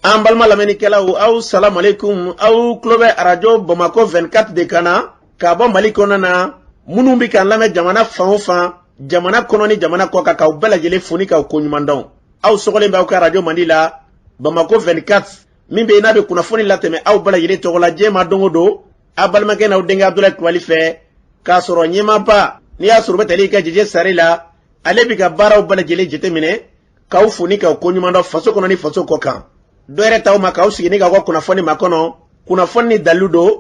An balima lamɛnnikɛlaw, aw salamalekun. Aw tulo bɛ arajo Bamakɔ 24 de kan na ka bɔ Mali kɔnɔna na. Minnu bɛ k'an lamɛn jamana fan o fan, jamana kɔnɔ ni jamana kɔ kan, k'aw bɛɛ lajɛlen fo ni k'aw koɲuman dɔn. Aw sɔgɔlen bɛ aw ka arajo mandi la, Bamakɔ 24, min bɛ yen n'a bɛ kunnafoni latɛmɛ aw bɛɛ lajɛlen tɔgɔ la diɲɛ ma don o don, aw balimakɛ n'aw denkɛ Abudulayi Kulubali fɛ, k'a sɔrɔ ɲɛmaaba n'i y'a sɔrɔ u bɛ tali kɛ Jeje Sare la, ale bɛ ka baaraw bɛɛ lajɛlen jateminɛ, k'aw fo ni k'aw koɲuman dɔn faso kɔnɔ ni faso kɔ kan. Dɔ yɛrɛ t'aw ma k'aw sigi ni k'aw ka kunnafoni makɔnɔ, kunnafoni ni dalilu don,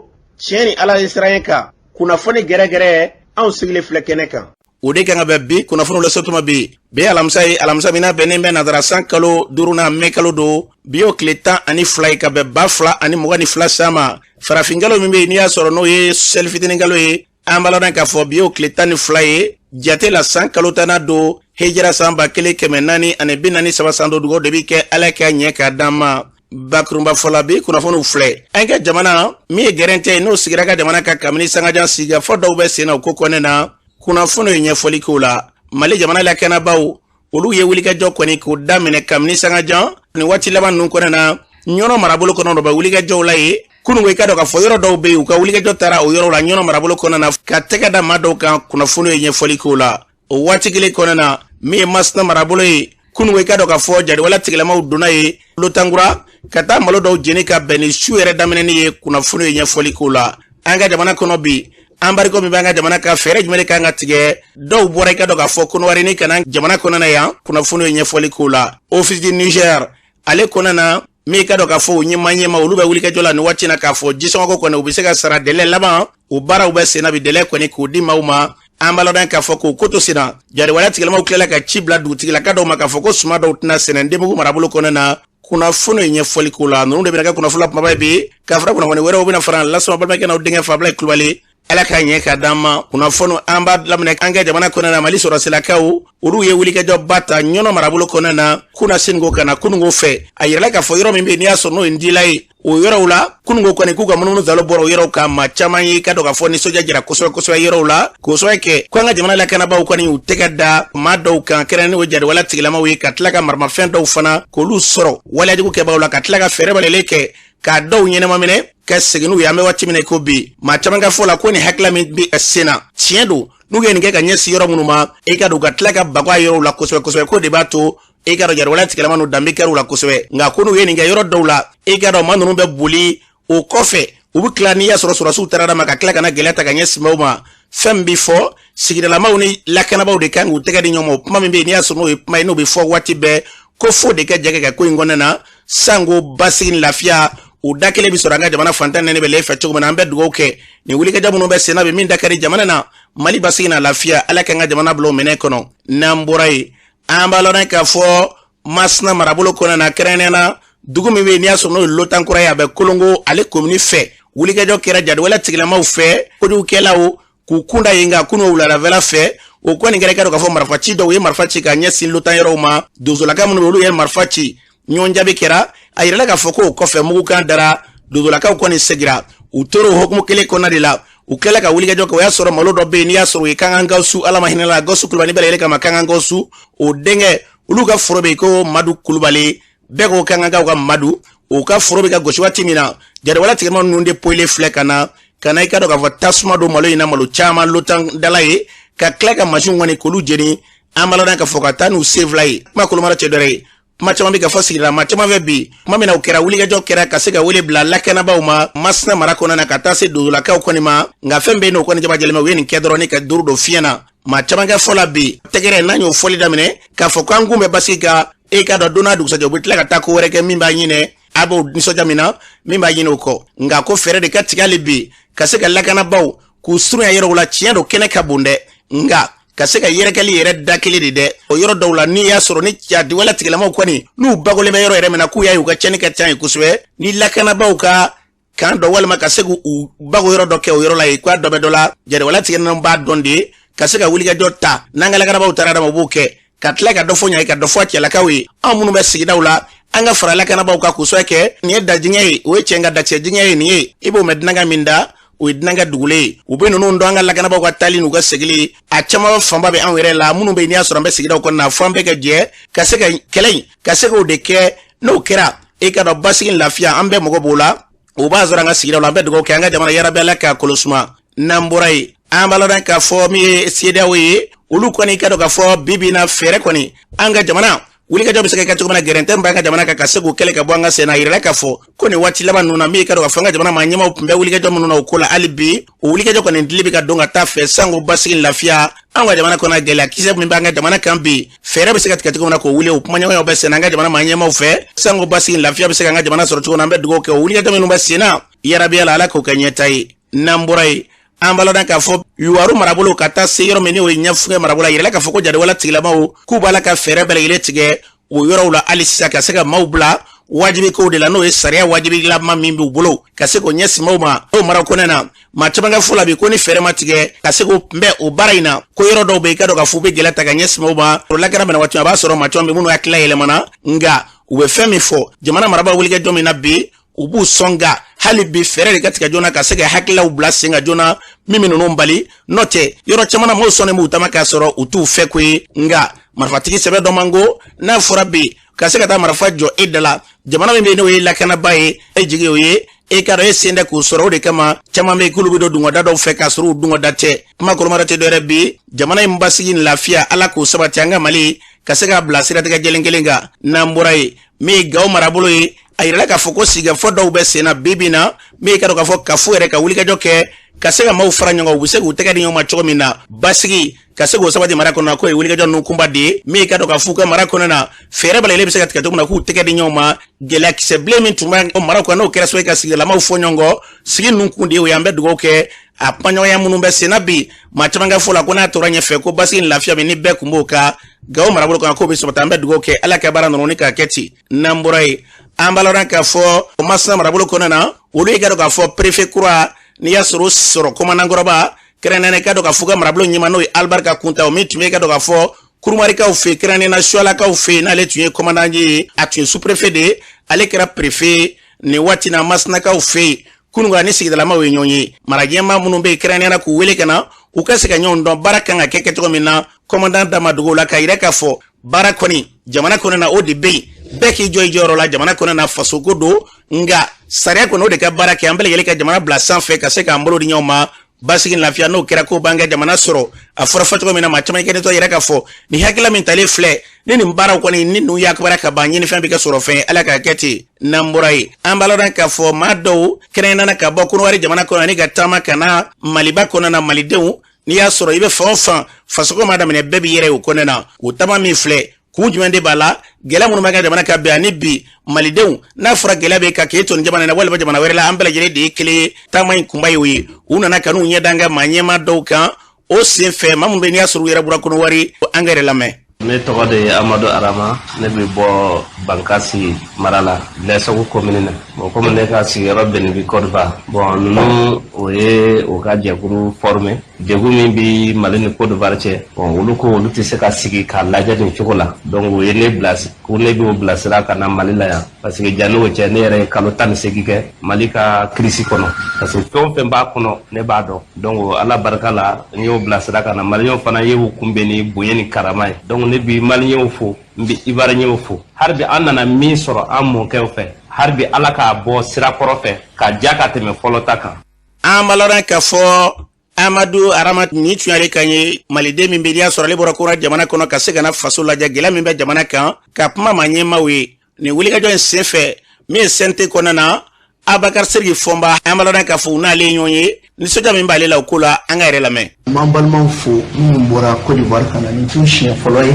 tiɲɛ ni Ala ye siran kan, kunnafoni gɛrɛgɛrɛ, anw sigilen filɛ kɛnɛ kan. O de kan ka bɛn bi kunnafoniw lasɔtuma bi. Bi ye alamisa ye, alamisa min n'a bɛnnen bɛ nazara san kalo duurunan mɛ kalo don. Bi y'o tile 12 ye ka bɛn 2022 san ma. Farafinkalo min bɛ yen n'i y'a sɔrɔ n'o ye selifitinin kalo ye, an b'a ladɔn k'a fɔ bi y'o tile 12 ye jate la, san kalo tannan don, hijira san 1443 san don. Dugawu de bi kɛ, Ala k'a ɲɛ k'a d'an ma. Bakurunba fɔla, bi kunnafoniw filɛ. An ka jamana min ye gɛrɛntɛ ye, n'o sigira ka jamana kan kabini sangajan, sigikafɔ dɔw bɛ sen na o ko kɔnɛ na. Kunnafoniw ye ɲɛfɔli k'o la. Mali jamana lakanabaaw, olu ye wulikajɔ kɔni k'o daminɛ kabini sangajan nin waati laban ninnu kɔnɛ na. Ɲɔnɔ marabolo kɔnɔ dɔ bɛ wulikajɔw la ye kununko. I k'a dɔn k'a fɔ yɔrɔ dɔw bɛ yen, u ka wulikajɔ taara o yɔrɔw la Ɲɔnɔ marabolo kɔnɔ na, ka tɛgɛ da maa dɔw kan. Kunnafoniw ye ɲɛfɔli k'o la. O waati kelen kɔnɔ na, min ye Masina marabolo ye, kununko, i k'a dɔn k'a fɔ jadiwale tigilamaw donna ye Lotankura ka taa malo dɔw jeni ka bɛn ni su yɛrɛ daminɛni ye. Kunnafoniw ye ɲɛfɔli k'o la. An ka jamana kɔnɔ bi, embargo min b'an ka jamana kan, fɛɛrɛ jumɛn de kan ka tigɛ? Dɔw bɔra, i k'a dɔn k'a fɔ Kɔnɔwari ni ka na jamana kɔnɔna na yan. Kunnafoniw ye ɲɛfɔli k'o la. Office du Niger ale kɔnɔna na, min ka dɔn k'a fɔ u ɲɛma ɲɛma, olu bɛ wulikajɔ la nin waati na k'a fɔ jisɔngɔko kɔni, u bɛ se ka sara délai laban. O baaraw bɛ senna bi, délai kɔni k'o di maaw ma. An b'a ladɔn k'a fɔ k'o ko to senna, jariwale tigilamaw tilala ka ci bila dugutigilaka dɔw ma k'a fɔ ko suma dɔw tɛna sɛnɛ Ndebugu marabolo kɔnɔna na. Kunnafoni ye ɲɛfɔli k'o la. Ninnu de bɛna kɛ kunnafoni la kumaba ye bi, ka fara kunnafoni wɛrɛw bɛna fara lasɔrɔ. Balimakɛ n'aw denkɛ Fabila Kulubali, Ala k'a ɲɛ ka d'an ma. Kunnafoni, an b'a daminɛ an ka jamana kɔnɔna na. Mali sɔrɔsilakaw, olu ye wulikajɔba ta Ɲɔnɔ marabolo kɔnɔna na kunasini ko ka na kununko fɛ. A yirala k'a fɔ yɔrɔ min bɛ yen n'i y'a sɔrɔ n'o ye Ndila ye, o yɔrɔw la kununko kɔni, k'u ka munumunu zalo bɔra o yɔrɔw kan. Maa caman ye ka dɔn k'a fɔ nisɔndiya jira kosɛbɛ kosɛbɛ yɔrɔw la, k'o sababu kɛ ko an ka jamana lakanabaaw kɔni u tɛgɛ da maa dɔw kan, kɛrɛnkɛrɛnnen o jariwale tigilamaw ye, ka tila ka maramafɛn dɔw fana k'olu sɔrɔ waleyajugu kɛbagaw la, ka tila ka fɛɛrɛ balelen kɛ k'a dɔw ɲɛnama minɛ ka segin n'u ye. An bɛ waati min na ko bi, maa caman ka fɔ la ko nin hakilila min bɛ sen na, tiɲɛ don. N'u ye nin kɛ ka ɲɛsin yɔrɔ minnu ma, i ka don ka tila ka baga a yɔrɔw la kosɛbɛ kosɛbɛ, k'o de b'a to i ka dɔn jariwale tigilama ninnu danbe kɛr'u la kosɛbɛ. Nka ko n'u ye nin kɛ yɔrɔ dɔw la, i ka dɔn maa ninnu bɛ boli o kɔfɛ, u bɛ tila n'i y'a sɔrɔ sɔrɔdasiw taara ma ka tila ka na gɛlɛya ta ka ɲɛsin maaw ma. Fɛn min bɛ fɔ, sigidalamaw ni lakanabaaw de kan k'u tɛgɛ di ɲɔgɔn ma. O kuma min bɛ yen n'i y'a sɔrɔ n'o ye kuma ye, n'o bɛ fɔ waati bɛɛ, ko fo de ka jɛ kɛ ko in kɔnɔna na, sanko basigi ni lafiya o da kelen bɛ sɔrɔ an ka jamana fantan naani bɛɛ fɛ cogo min na. An bɛ dugawu kɛ nin wulikajɔ minnu bɛ senna bɛ min da kari jamana na, Mali basigi n'a lafiya, Ala k'an ka jamana bila o minɛ kɔnɔ. N'an bɔra yen, an b'a lɔn k'a fɔ Masina marabolo kɔnɔna na, kɛrɛnkɛrɛnnenya na dugu min bɛ yen n'i y'a sɔrɔ n'o ye Lotankura ye, a bɛ Kolongo ale komini fɛ, wulikajɔ kɛra jadiwale tigilamaw fɛ, kojugukɛlaw k'u kunda yen. Nka kunun wuladafɛla fɛ, o kɔni kɛra, i ka dɔn k'a fɔ marifa ci dɔw ye marifa ci ka ɲɛsin Lotan yɔrɔw ma. Donsolaka minnu bɛ, olu ye marifa ci, ɲɔgɔn jaabi kɛra. A yirala k'a fɔ k'o kɔfɛ mugukan dara, donsolakaw kɔni segira. U tora o hukumu kelen kɔnɔna de la, u tilala ka wulikajɔ kɛ. O y'a sɔrɔ malo dɔ bɛ yen n'i y'a sɔrɔ o ye Kankan Gawusu, Ala ma hinɛ la Gawusu Kulubali bɛɛ lajɛlen kama, Kankan Gawusu o denkɛ, olu ka foro bɛ yen ko Madu Kulubali, bɛɛ ko Kankankaw ka Madu, o ka foro bɛ ka gosi waati min na, jariwale tigɛma ninnu de poyile filɛ ka na ka na, i ka dɔn k'a fɔ tasuma don malo in na, malo caman Lotan dala ye, ka tila ka mansinw kɔni k'olu jeni. An b'a ladɔn k'a fɔ ka taa n'u sen fila ye. Kuma kolomara cɛ dɔrɔ ye, kuma caman bɛ ka fɔ sigida maa caman fɛ bi. Kuma min na o kɛra, wulikajɔ kɛra ka se ka wele bila lakanabaaw ma Masina mara kɔnɔna na, ka taa se donsolakaw kɔni ma. Nka fɛn bɛ yen n'o kɔni jaba jɛlɛma, u ye nin kɛ dɔrɔn ni ka duuru don fiɲɛ na. Maa caman ka fɔ la bi, tɛgɛrɛ n'an y'o fɔli daminɛ k'a fɔ k'an kun bɛ basigi ka e ka dɔn don n'a dugusajɛ, u bɛ tila ka taa ko wɛrɛ kɛ min b'a ɲinɛ, a b'o nisɔndiya min na, min b'a ɲini o kɔ. Nka ko fɛɛrɛ de ka tigɛ hali bi ka se ka lakanabaaw k'u surunya yɔrɔw la. Tiɲɛ don, kɛnɛ ka bon dɛ, nka ka se ka yɛrɛkɛli yɛrɛ da kelen de dɛ o yɔrɔ dɔw la, n'i y'a sɔrɔ ni jadiwale tigilamaw kɔni n'u bagolen bɛ yɔrɔ yɛrɛ min na, k'u y'a ye u ka cɛnni ka ca ye kosɛbɛ, ni lakanabaaw ka kan dɔ walima ka se k'u bago yɔrɔ dɔ kɛ o yɔrɔ la yen, k'a dɔ bɛ dɔ la, jadiwale tigilamaw b'a dɔn de ka se ka wulikajɔ ta. N'an ka lakanabaaw taara dama, u b'o kɛ ka tila ka dɔ fɔ ɲa ye, ka dɔ fɔ a cɛlakaw ye. Anw minnu bɛ sigidaw la, an ka fara lakanabaaw kan k'o sɔrɔ kɛ. Nin ye dajingɛ ye, o ye cɛ ka dakisɛ dingɛ ye nin ye. I b'o mɛn dunanka min da, o ye dunanka dugulen ye. U bɛ ninnu dɔn. An ka lakanabaaw ka taali n'u ka segili, a caman fanba bɛ anw yɛrɛ la minnu bɛ yen n'i y'a sɔrɔ an bɛ sigidaw kɔnɔna na, fo an bɛɛ ka jɛ ka se ka kɛlɛ in ka se k'o de kɛ. N'o kɛra, E ka dɔn basigi lafiya, an bɛɛ mago b'o la, o b'a sɔrɔ an ka sigidaw la. An bɛ dugawu kɛ an ka jamana, yarabi Ala k'a kolo suma. N'an bɔra yen, an b'a ladɔn k'a fɔ min ye CEDEAO ye, olu kɔni ka dɔn k'a fɔ bi bi in na, fɛɛrɛ kɔni, an ka jamana wulikajɔ bɛ se ka kɛ cogo min na, gɛrɛntɛ b'an ka jamana kan, ka se k'o kɛlɛ ka bɔ an ka sen na. A yirala k'a fɔ ko nin waati laban ninnu na, min ka dɔn k'a fɔ an ka jamana maa ɲɛmaaw tun bɛ wulikajɔ minnu na o ko la, hali bi o wulikajɔ kɔni dili bɛ ka don ka taa fɛ, sanko basigi lafiya an ka jamana kɔnɔ. Gɛlɛya kisɛ min b'an ka jamana kan bi, fɛɛrɛ bɛ se ka tigɛ cogo min na k'o wuli, o kumaɲɔgɔnyaw bɛ sen an ka jamana maa ɲɛmaaw fɛ, sanko basigi lafiya bɛ se k'an ka jamana sɔrɔ cogo min na. An bɛ dugawu kɛ o wulikajɔ minnu bɛ sen na, yarabi Ala, Ala k'o kɛ ɲɛta ye. N'an bɔra yen, an b'a ladɔn k'a fɔ Yuwaru marabolo ka taa se yɔrɔ min n'o ye Ɲafunke marabolo, a yirala k'a fɔ ko jatigɛwale tigilamaw k'u b'a la ka fɛɛrɛ bɛɛ lajɛlen tigɛ o yɔrɔw la hali sisan, ka se ka maaw bila wajibi kow de la, n'o ye sariya wajibilama min b'u bolo, ka se k'o ɲɛsin maaw ma o maraw kɔnɔ na. Maa caman ka fɔ la bi ko ni fɛɛrɛ ma tigɛ ka se k'o kunbɛn o baara in na, ko yɔrɔ dɔw bɛ yen, i ka dɔn k'a fɔ u bɛ gɛlɛya ta ka ɲɛsin maaw ma. O lakana bɛna waati, a b'a sɔrɔ maa caman bɛ minnu hakilila yɛlɛmana, nka u bɛ fɛn min fɔ jamana marabaaw wulikajɔ min na bi, u b'u sɔn, nka hali bi fɛɛrɛ de ka tigɛ joona ka se ka hakililaw bila sen kan joona min bɛ ninnu bali. N'o tɛ, yɔrɔ caman na, maaw sɔnnen b'u taama k'a sɔrɔ u t'u fɛ ko ye, nka marifatigi sɛbɛ dɔ man go. N'a fɔra bi ka se ka taa marifa jɔ e da la, jamana min bɛ yen n'o ye lakanaba ye, e jigi o ye, e ka dɔn e sen tɛ k'u sɔrɔ. O de kama caman bɛ yen k'olu bɛ don dungɔda dɔw fɛ k'a sɔrɔ u dungɔda tɛ. Kuma kɔrɔma tɛ dɔwɛrɛ bi, jamana in basigi ni lafiya, Ala k'o sabati, an ka Mali ka se k'a bila siratigɛ jɛlen kelen kan. N'an bɔra yen, min ye Gawo marabolo ye, a yirala k'a fɔ ko sigikafɔ dɔw bɛ sen na bi bi in na, min ye ka dɔn k'a fɔ kafo yɛrɛ ka wulikajɔ kɛ ka se ka maaw fara ɲɔgɔn kan, u bɛ se k'u tɛgɛ di ɲɔgɔn ma cogo min na, basigi ka se k'o sabati mara kɔnɔ. K'o ye wulikajɔ ninnu kunba de ye, min ye ka dɔn k'a f'u ka mara kɔnɔ na, fɛɛrɛ bɛɛ lajɛlen bɛ se ka tigɛ cogo min na k'u tɛgɛ di ɲɔgɔn ma. Gɛlɛya kisɛ bilen min tun bɛ mara kɔnɔ, n'o kɛra sababu ye ka sigilamaw fɔ ɲɔgɔn kɔ, sigi ninnu kun de ye o ye. An bɛ dugawu kɛ a kumaɲɔgɔnya minnu bɛ sen na bi, maa caman ka fɔ la ko n'a tora ɲɛfɛ, ko basigi ni lafiya min ni bɛɛ kun b'o kan Gawo marabolo kan, k'o bɛ sabati. An bɛ dugawu kɛ Ala ka baara ninnu ni k'a kɛ ten. N'an bɔra yen, an b'a lɔn k'a fɔ Masina marabolo kɔnɔna na, olu ye ka dɔn k'a fɔ préfet kura n'i y'a sɔrɔ commandant kɔrɔba kɛrɛnkɛrɛnnenya, ka dɔn k'a fɔ ka marabolo ɲɛmaa, n'o ye Alibarika Kunta, o min tun bɛ ka dɔn k'a fɔ Kurumarikaw fɛ, kɛrɛnkɛrɛnnenya na Suwalakaw fɛ, n'ale tun ye commandant ye, a tun ye sous-préfet de ye, ale kɛra préfet nin waati na Masinakaw fɛ yen. Kunun ni sigidalamaw ye ɲɔgɔn ye, mara ɲɛmaa minnu bɛ yen, kɛrɛnkɛrɛnnenya na k'u wele ka na u ka se ka ɲɔgɔn dɔn baara kan ka kɛ kɛcogo min na. Commandant da ma dogo la k'a yira k'a fɔ baara kɔni jamana kɔnɔ na, o de bɛ yen, bɛɛ k'i jɔ i jɔyɔrɔ la jamana kɔnɔ na, fasoko don, nka sariya kɔni o de ka baara kɛ. An bɛɛ lajɛlen ka jamana bila sanfɛ, ka se k'an bolo di ɲɔgɔn ma, basigi lafiya, n'o kɛra ko b'an ka jamana sɔrɔ. A fɔra fɔ cogo min na, maa caman kɛ tɔ yɛrɛ ka fɔ nin hakilila min talen filɛ ni nin baaraw kɔni ni ninnu yakubara ka ban, ɲinifɛn bɛ kɛ sɔrɔ fɛn ye, Ala k'a kɛ ten. N'an bɔra yen, an b'a lɔn k'a fɔ maa dɔw kɛrɛnkɛrɛnnena ka bɔ Kɔnɔwari jamana kɔnɔ ani ka taama ka na Maliba kɔnɔ na, malidenw n'i y'a sɔrɔ i bɛ fan o fan, fasoko ma daminɛ, bɛɛ b'i yɛrɛ ye o kɔnɔna na. O taama min filɛ, kun jumɛn de b'a la? Gɛlɛya minnu bɛ ka jamana kan bi, ani bi malidenw, n'a fɔra gɛlɛya bɛ ka k'e to nin jamana na walima jamana wɛrɛ la, an bɛɛ lajɛlen de ye kelen ye. Taama in kunba ye o ye. U nana ka n'u ɲɛ da an ka maa ɲɛmaa dɔw kan o sen fɛ, maa minnu bɛ n'i y'a sɔrɔ u yɛrɛ bɔra Kɔnɔwari, an ka yɛrɛ lamɛn. Ne tɔgɔ de ye Amadu Arama, ne bɛ bɔ Bankasi mara la, Lɛsɔgu komini na. Bon, komi ne ka sigiyɔrɔ bɛnnen bɛ Côte d'Ivoire, bon, ninnu o ye o ka jɛkulu formé. Degun min bɛ Mali ni Côte d'Ivoire cɛ, bon, olu ko olu tɛ se ka sigi k'a lajɛ nin cogo la, donc u ye ne bila ko ne b'o bilasira ka na Mali la yan, parce que janni o cɛ, ne yɛrɛ ye kalo 18 kɛ Mali ka crise kɔnɔ, parce que fɛn o fɛn b'a kɔnɔ, ne b'a dɔn. Donc Ala barika la, n y'o bilasira ka na. Maliyɛnw fana ye u kunbɛn ni bonya ni karama ye. Donc ne bi maliyɛnw fo, n bi ivoiriyɛnw fo. Hali bi an nana min sɔrɔ an mɔkɛw fɛ, hali bi Ala k'a bɔ sirakɔrɔ fɛ ka ja ka tɛmɛ fɔlɔ ta kan. An b'a lɔn k'a fɔ Amadu Arama nin tun y'ale kan ye, maliden min bɛ n'i y'a sɔrɔ ale bɔra kora jamana kɔnɔ ka se ka na faso lajɛ, gɛlɛya min bɛ jamana kan, ka kuma maa ɲɛmaaw ye nin wulikajɔ in sen fɛ. Min ye CNT kɔnɔna na, Abakar Siriki Fɔnba, an b'a lɔn k'a fɔ u n'ale ye ɲɔgɔn ye, nisɔndiya min b'ale la o ko la, an ka yɛrɛ lamɛn. N b'an balimaw fo minnu bɔra Côte d'Ivoire ka na. Nin t'u siɲɛ fɔlɔ ye.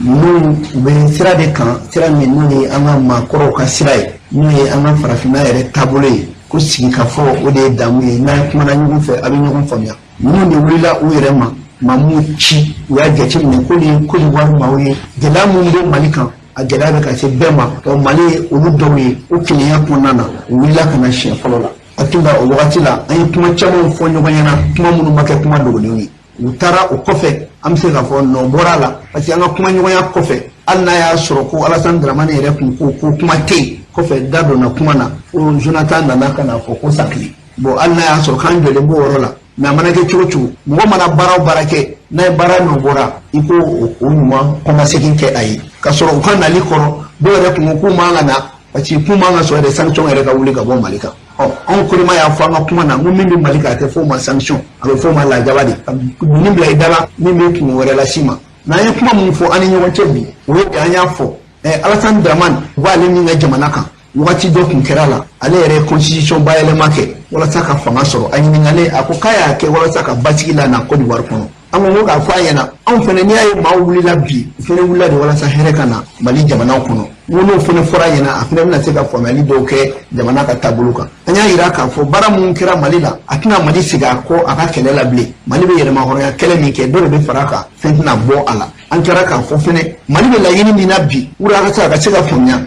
Ninnu u bɛ sira de kan, sira min n'o ye an ka maakɔrɔw ka sira ye, n'o ye an ka farafinna yɛrɛ taabolo ye, ko sigikafɔ o de ye damu ye. N'an kumana ɲɔgɔn fɛ, a bɛ ɲɔgɔn faamuya. Ninnu de wulila u yɛrɛ ma, maa m'u ci, u y'a jateminɛ ko nin ye Côte d'Ivoire maaw ye, gɛlɛya minnu bɛ Mali kan, a gɛlɛya bɛ ka se bɛɛ ma. Ɔ, Mali ye olu dɔw ye, o kelenya kɔnɔna na, u wulila ka na siɲɛ fɔlɔ la. Hakili la, o wagati la, an ye kuma camanw fɔ ɲɔgɔn ɲɛna, kuma minnu ma kɛ kuma dogolenw ye. U taara o kɔfɛ, an bɛ se k'a fɔ nɔ bɔra a la, parce que an ka kumaɲɔgɔnya kɔfɛ, hali n'a y'a sɔrɔ ko Alassane Dramane yɛrɛ kun ko ko kuma tɛ yen, kɔfɛ da donna kuma na fo Jonathan nana ka na fɔ ko sakili. Bon, hali n'a y'a sɔrɔ k'an jɔlen b'o yɔrɔ la, mais a mana kɛ cogo cogo, mɔgɔ mana baara o baara kɛ, n'a ye baara nɔ bɔra, i ko o ɲuman kɔmasegin kɛ a ye. Ka sɔrɔ u ka nali kɔrɔ, dɔw yɛrɛ kun ko k'u man ka na. Parce que kun man ka sɔrɔ yɛrɛ sanction yɛrɛ ka wuli ka bɔ Mali kan. Ɔ, anw korema y'a fɔ an ka kuma na ko min bɛ Mali kan, a tɛ fɔ o ma sanction, a bɛ fɔ o ma lajaba de, ka doni bila i da la min bɛ kungo wɛrɛ las'i ma. N'an ye kuma min fɔ an ni ɲɔgɔn cɛ bi, o ye an y'a fɔ Alassane Dramane b'ale min ka jamana kan, wagati dɔ tun kɛra la, ale yɛrɛ ye constitution bayɛlɛma kɛ walasa ka fanga sɔrɔ. A ɲininkalen, a ko k'a y'a kɛ walasa ka basigi la na Côte d'Ivoire kɔnɔ. An ko ko k'a fɔ a ɲɛna, anw fana, n'i y'a ye maaw wulila bi, u fana wulila de walasa hɛrɛ ka na Mali jamana kɔnɔ. N ko n'o fana fɔra a ɲɛna, a fana bɛna se ka faamuyali dɔw kɛ jamana ka taabolo kan. An y'a yira k'a fɔ baara minnu kɛra Mali la, a tɛna Mali segin a kɔ a ka kɛlɛ la bilen. Mali bɛ yɛrɛmahɔrɔnya kɛlɛ min kɛ, dɔ de bɛ fara a kan, fɛn tɛna bɔ a la. An kɛra k'a fɔ fɛnɛ, Mali bɛ laɲini min na bi, wura ka se a ka se ka faamuya,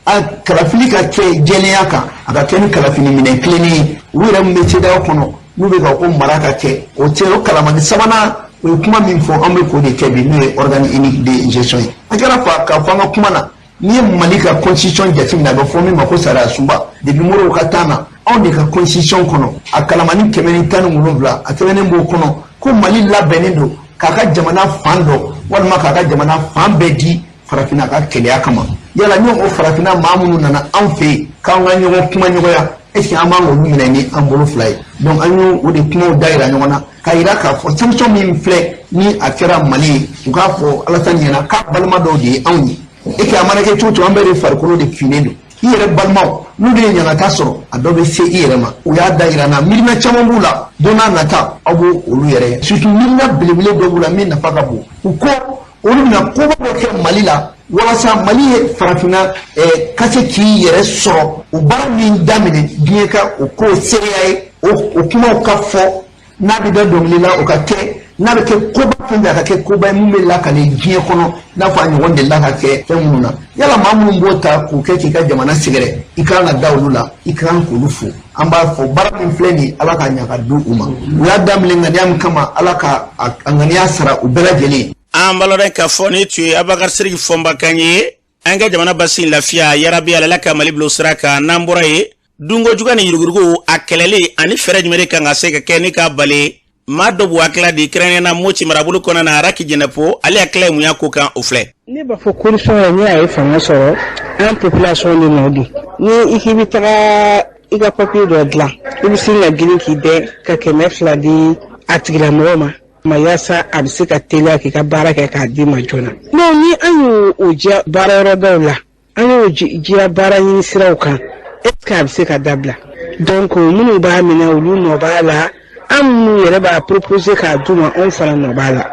a kalafili ka kɛ jɛlenya kan, a ka kɛ ni kalafili minɛ tilennen ye. U yɛrɛ min bɛ CEDEAO kɔnɔ, n'u bɛ ka ko mara ka kɛ o cɛ, o kalamani sabanan, o ye kuma min fɔ, an bɛ k'o de kɛ bi, n'o ye organe unique de gestion ye. An kɛra fa k'a fɔ an ka kuma na, n'i ye Mali ka constitution jateminɛ, a bɛ fɔ min ma ko sariya sunba, depuis Modibo ka temps na, anw de ka constitution kɔnɔ, a kalamani 117, a sɛbɛnnen b'o kɔnɔ ko Mali labɛnnen don k'a ka jamana fan dɔ walima k'a ka jamana fan bɛɛ di farafinna ka kɛlɛya kama. Yala ni o farafinna maa minnu nana anw fɛ yen k'an ka ɲɔgɔn kuma ɲɔgɔnya, est ce que an b'an k'olu minɛ ni an bolo fila ye? Donc an y'o o de kumaw da yira ɲɔgɔn na, k'a yira k'a fɔ sanction min filɛ ni a kɛra Mali ye, u k'a fɔ Alassane ɲɛna k'a balima dɔw de ye anw ye, et que a mana kɛ cogo o cogo, an bɛɛ de farikolo de finnen don. I yɛrɛ balimaw, n'u de ye ɲangata sɔrɔ, a dɔ bɛ se i yɛrɛ ma. U y'a da yira n na, miirina caman b'u la, don n'a nata aw b'o olu yɛrɛ ye. Surtout miirina belebele dɔ b'u la min nafa ka bon. U ko olu bɛna koba dɔ kɛ Mali la walasa Mali ye farafinna ka se k'i yɛrɛ sɔrɔ. O baara min daminɛ, diɲɛ ka o ko seereya ye, o kumaw ka fɔ, n'a bɛ da dɔnkili la, o ka kɛ, n'a bɛ kɛ koba fɛn fɛn, a ka kɛ koba ye mun bɛ lakale diɲɛ kɔnɔ, n'a fɔ a ɲɔgɔn delila ka kɛ fɛn minnu na. Yala maa minnu b'o ta k'o kɛ k'i ka jamana sɛgɛrɛ, i kan ka da olu la, i kan k'olu fo. An b'a fɔ baara min filɛ nin ye, Ala ka ɲa ka di u ma. U y'a daminɛ ŋaniya min kama, Ala ka a ŋaniya sara u bɛɛ lajɛlen. An balɔdɔn k'a fɔ ni tun ye Abubakar Siriki Fɔnba kan ye. An ka jamana basi lafiya yarabi, Ala ka Mali bilo sira kan. N'an bɔra yen, dunko juguya ni yuruguyurugu, a kɛlɛli ani fɛɛrɛ jumɛn de kan ka se ka kɛ ni k'a bali? Maa dɔ b'u hakilila di, kɛrɛnkɛrɛnnenya na Moti marabolo kɔnɔna na, Araki Jɛnɛpo, ale hakilila ye mun y'a ko kan? O filɛ. Ne b'a fɔ coalition yɛrɛ, n'i y'a ye fanga sɔrɔ, an population de nɔ don. Ni i k'i bɛ taga i ka papier dɔ dilan, i bɛ sin ka girin k'i dɛn ka 200 di a tigilamɔgɔ ma yaasa a bɛ se ka teliya k'i ka baara kɛ k'a d'i ma joona. Non, ni an y'o o diya baara yɔrɔ dɔw la, an y'o diya baara ɲini siraw kan, est ce que a bɛ se ka dabila? Donc minnu b'a minɛ, olu nɔ b'a la. An minnu yɛrɛ b'a proposer k'a d'u ma, anw fana nɔ b'a la.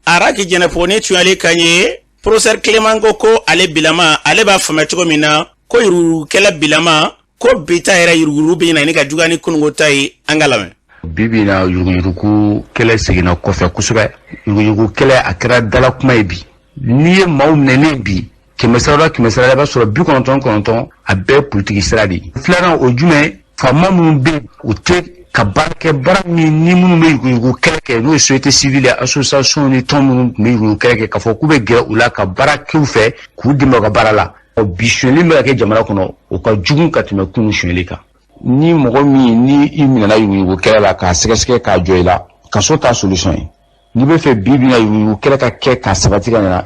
Araki Jɛnɛpo ni tun y'ale kan ye. Professeur Clément ko ko ale bilama, ale b'a faamuya cogo min na, ko yuruguyurugukɛla bilama, ko bi ta yɛrɛ yuruguyurugu bɛ ɲina ni ka juguya ni kununko ta ye. An ka lamɛn. Bi bi na, yuruguyurugu kɛlɛ seginna kɔfɛ kosɛbɛ. Yuruguyurugu kɛlɛ, a kɛra dalakuma ye bi. N'i ye maaw minɛnen bi, 100 sara la, 100 sara la, i b'a sɔrɔ 99, a bɛɛ politiki sira de ye. Filanan, o jumɛn? Faama minnu bɛ yen, u tɛ ka baara kɛ, baara min ni minnu bɛ yuruguyurugu kɛlɛ kɛ, n'o ye société civile, association ni tɔn minnu tun bɛ yuruguyurugu kɛlɛ kɛ, k'a fɔ k'u bɛ gɛrɛ u la ka baara k'u fɛ, k'u dɛmɛ u ka baara la. Ɔ, bi sonyɛli bɛ ka kɛ jamana kɔnɔ, o ka jugu ka tɛmɛ kunun sonyɛli kan. Ni mɔgɔ min ni i minɛna yuruguyurugu kɛlɛ la, k'a sɛgɛsɛgɛ k'a jɔ i la, kaso t'a solution ye. N'i bɛ fɛ bi bi na yuruguyurugu kɛlɛ ka kɛ k'a sabati ka ɲɛ,